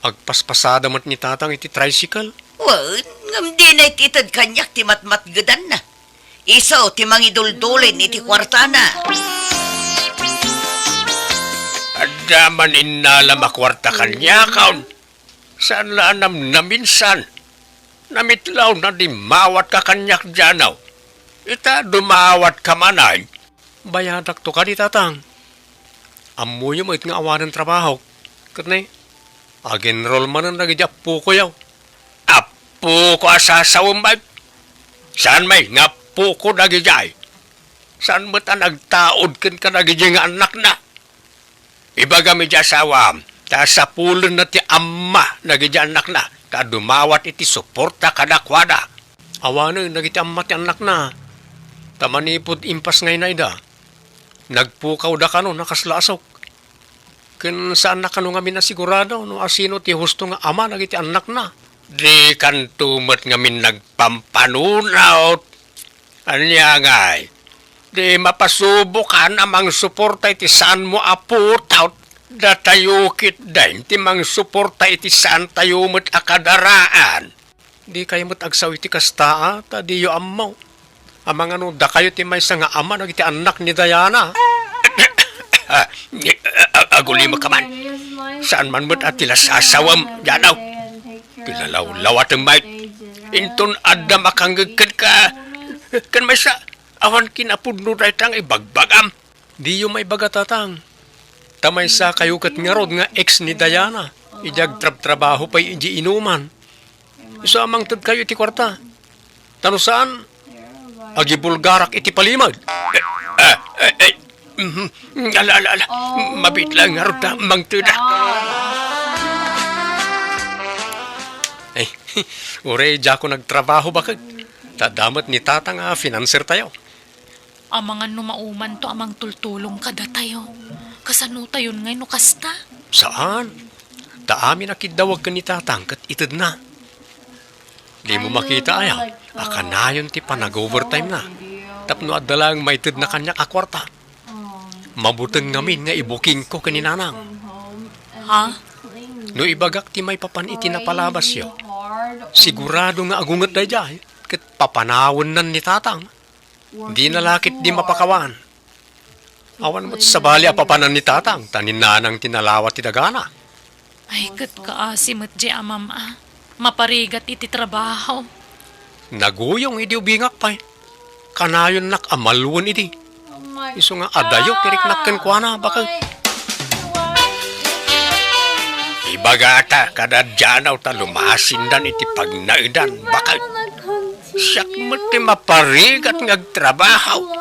Agpaspasada met ni Tatang iti tricycle. Wen, ngem dina iti ited kaniak ti matmatgedanna. Isu ti mangiduldulin iti kuartana. Adda man innalam a kuarta kaniakon. Saan la a namnaminsan. Namitlawna diay mawatka kaniak, Janaw. Ita, dumawatka man ay. Bayadakto kadi, Tatang. Ammoyo met nga awanen trabahok. Ket ne, ag-enroll manen dagiti appokoyo. Appoko a sasawem, bay. Saan, bay, nga appoko dagidiay. Saan met a nagtaud ken kadagidi nga annakna. Ibagam iti asawam, ta sapulenna ti amma dagiti annakna, ta dumawat iti suporta kadakuada. Awanen dagiti amma ti annakna, ta manipud impasngayna ida, nagpukawda kano a kasla asok. Ken saanna kano ngamin a sigurado no asino ti husto nga ama dagiti annakna. Dikanto met ngamin nagpampanunot. Ania ngay, di mapasubokan a mangsuporta iti saanmo a putaw? Datayo ketdin ti mangsuporta iti saantayo met a kadaraan. Dikayo met agsao iti kasta, a, ta diyo ammo. Amangan no dakayo ti maysa nga ama dagiti annak ni Diana. Agulimekka man. Saan man met a ti la sasawem, Janaw. Ti lalawlawatem met. Inton adda makangngeg kenka, ken maysa, awan kinapudno dayta nga ibagbagam. Diyo maibaga, Tatang. Ta maysa kayo ket ngarud nga ex ni Diana, idi agtrabtrabaho pay idiay inuman. Isu a mangted kayo iti kuarta. Ta no saan, agibulgarak iti palimed. Eh, eh, eh, eh. Mhm. Ala, ala, ala. Mabiit laeng ngarud ta mangtedak. Eh, uray diak nagtrabaho, baket. Ta adda met ni Tatang a financer tayo. Amangan no maumanto a mangtultulong kadatayo. Kasanotayon ngay no kasta? Saan. Ta amin a kiddawag ken ni Tatang ket itedna. Dimo makita aya a kanayon ti panag-overtime na. Tapno adda laeng maitedna kaniak a kuarta. Mabuteng ngamin nga ibukingko ken ni Nanang. Ha? No ibagak ti maipapan iti napalabasyo, sigurado nga agunget daydiay ket papanawennan ni Tatang. Dina la ketdi mapakawan. Awan met sabali a papanan ni Tatang, ta ni Nanang ti nalawa ti dagana. Ay, ket kaasi met diay amam a maparigat iti trabaho. Naguyong idi ubingak pay. Kanayonnak a maluen idi. Isu nga adayo ti riknak kenkuana, baket. Ibagata kada Janaw ta lumasindan iti pagnaedan, baket. Siak met ti maparigat nga agtrabaho.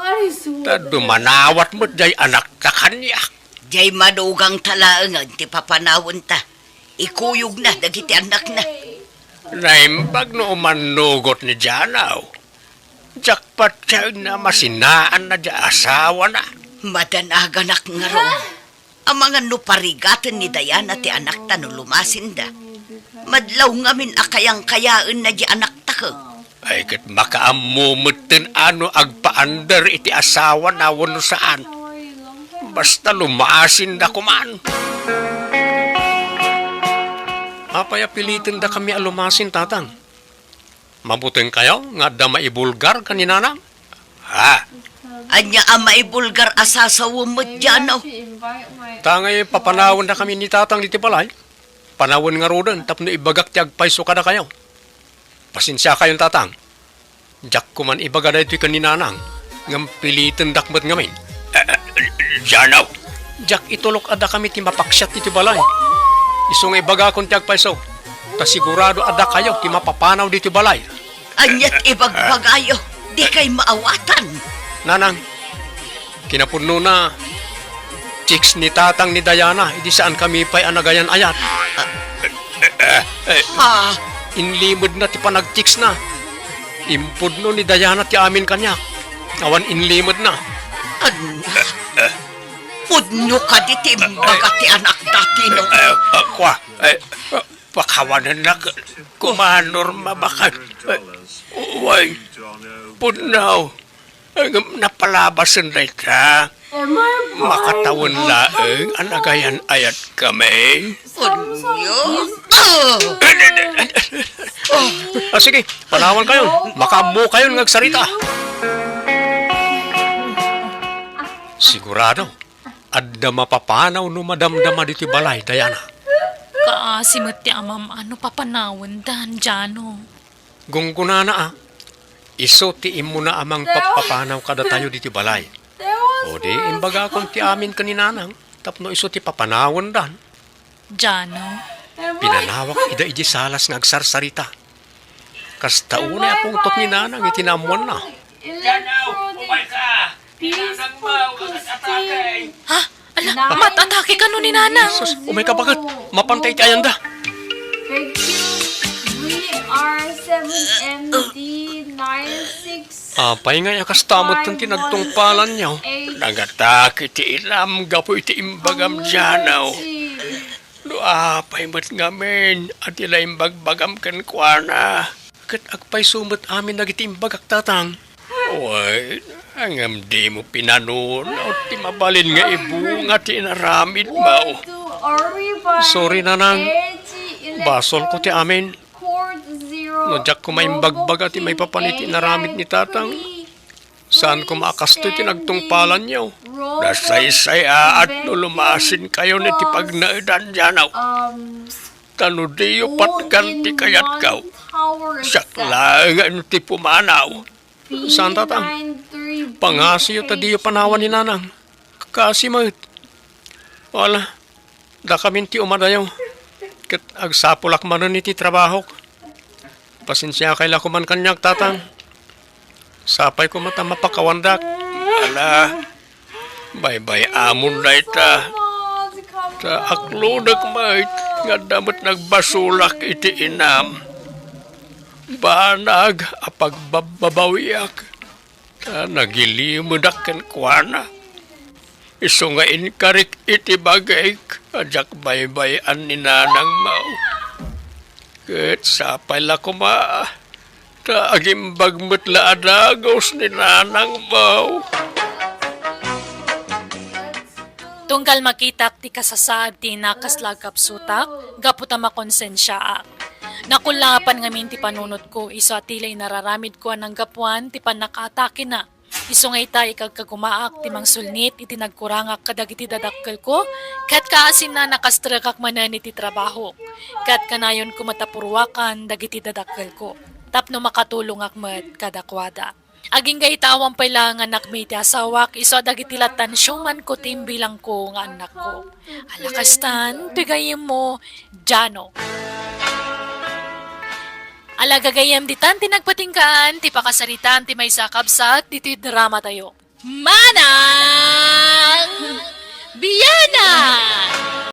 Ta dumanawat met diay anakta kaniak. Diay madugangta laengen ti papanawenta. Ikuyogna dagiti annakna. Naimbag no umannugot ni Janaw. Diak patienna a masinaanna diay asawana. Madanaganak ngarud. Amangan no parigaten ni Diana ti anakta no lumasinda. Madlaw ngamin a kayangkayaenna diay anakta ket. Ay, ket makaammo metten a no agpaandar iti asawana wenno saan. Basta lumasinda koman. Apay a pilitendakami a lumasin, Tatang? Mabutengkayo nga adda maibulgar ken ni Nanang? Ha? Ania a maibulgar a sasawem met, Janaw? Ta ngay papanawendakami ni Tatang ditoy balay. Panawen ngaruden tapno ibagak ti agpayso kadakayo. Pasensiakayon, Tatang. Diak koman ibaga daytoy ken ni Nanang, ngem pilitendak met ngamin. Eh, eh, Janaw! Diak itulok a dakami ti mapaksiat iti balay. Isu nga ibagakon ti agpayso, ta sigurado a dakayo ti mapapanaw ditoy balay. Aniat ibagbagayo, dikay maawatan. Nanang, kinapudnona, chicks ni Tatang ni Diana, idi saankami pay a nagayan-ayat. Ha? Inlimedna ti panag-chicks na. Impudno ni Diana ti amin kaniak. Awan inlimedna. Ania? Pudno kadi ti imbaga ti anakta, Tino? Eh, eh, kua, eh, pakawanennak, Kumanor, mabakal. Eh, way, pudno. Ngem napalabasen dayta. Makatawen laeng a nagayan-ayatkami. Ania? Ah, sige, panawankayon. Makaammokayon nga agsarita. Sigurado, adda mapapanaw no madamdama ditoy balay, Diana. Kaasi met ti amam-an no papanawendan, Jano. Gunggonana a, isu ti immuna a mangpapapanaw kadatayo ditoy balay. O di, imbagakon ti amin ken ni Nanang tapno isu ti papanawendan. Jano. Pinanawak ida idiay salas nga agsarsarita. Kasta unay a pungtot ni Nanang iti naammoanna. Jano, umayka! Peaceful Christine. Ha? Ala, matatake kano ni Nanang? Sus, umayka baket. Mapanta iti ayanda. Victory, V R seven M D nine six. Apay ngay a kasta met ti nagtungpalanyo? Nangatak iti inam gapu iti imbagam, Jano. No apay met ngamin a ti la imbagbagam kenkuana, ket agpayso met amin dagiti imbagak, Tatang. Wen, ngem dimo pinanunot ti mabalin nga ibunga ti inaramidmo. Sorry, Nanang. Basolko ti amin. No diak koma imbagbaga ti maipapan iti inaramid ni Tatang, saan koma a kastoy ti nagtungpalanyo. Nasaysayaat no lumasinkayon iti pagnaedan, Jano. Ta no diyo patgan ti kayatko, siak laengen ti pumanaw. Saan, Tatang. Pangasiyo ta diyo panawan ni Nanang. Kaasi met. Wala, dakamin ti umadayo. Ket agsapulak manen iti trabahok. Pasensiakay la koman kaniak, Tatang. Sapay koma ta mapakawandak. Ala, baybay-amon dayta. Ta aklodek met nga adda met nagbasolak iti inam. Banag a pagbabbabawiak. Ta nagilimedak kenkuana. Isu nga inkarik iti bagik a diak baybay-an ni Nanangmo. Ket sapay la koma, ta agimbag met la a dagus ni Nanangmo. Tunggal makitak ti kasasaad ti innak kasla agkapsutak, gapu ta makonsensiaak. Nakullaapan ngamin ti panunotko, isu a ti la inararamidko a nanggapuan ti pannakaatakena. Isu nga ita, ikagkagumaak ti mangsulnit iti nagkurangak kadagiti dadakkelko, ket kaasinna, nakastrekak manen iti trabahok. Ket kanayonko met a purruakan dagiti dadakkelko, tapno makatulongak met kadakuada. Agingga ita, awan pay laeng annakmi iti asawak, isu a dagiti lattan siomanko ti imbilangko nga annakko. Ala kastan, ti gayyemmo, Jano. Ala gagayyem, ditan ti nagpatinggaan ti pakasaritaan ti maysa a kabsat ditoy dramatayo. Manang Biana!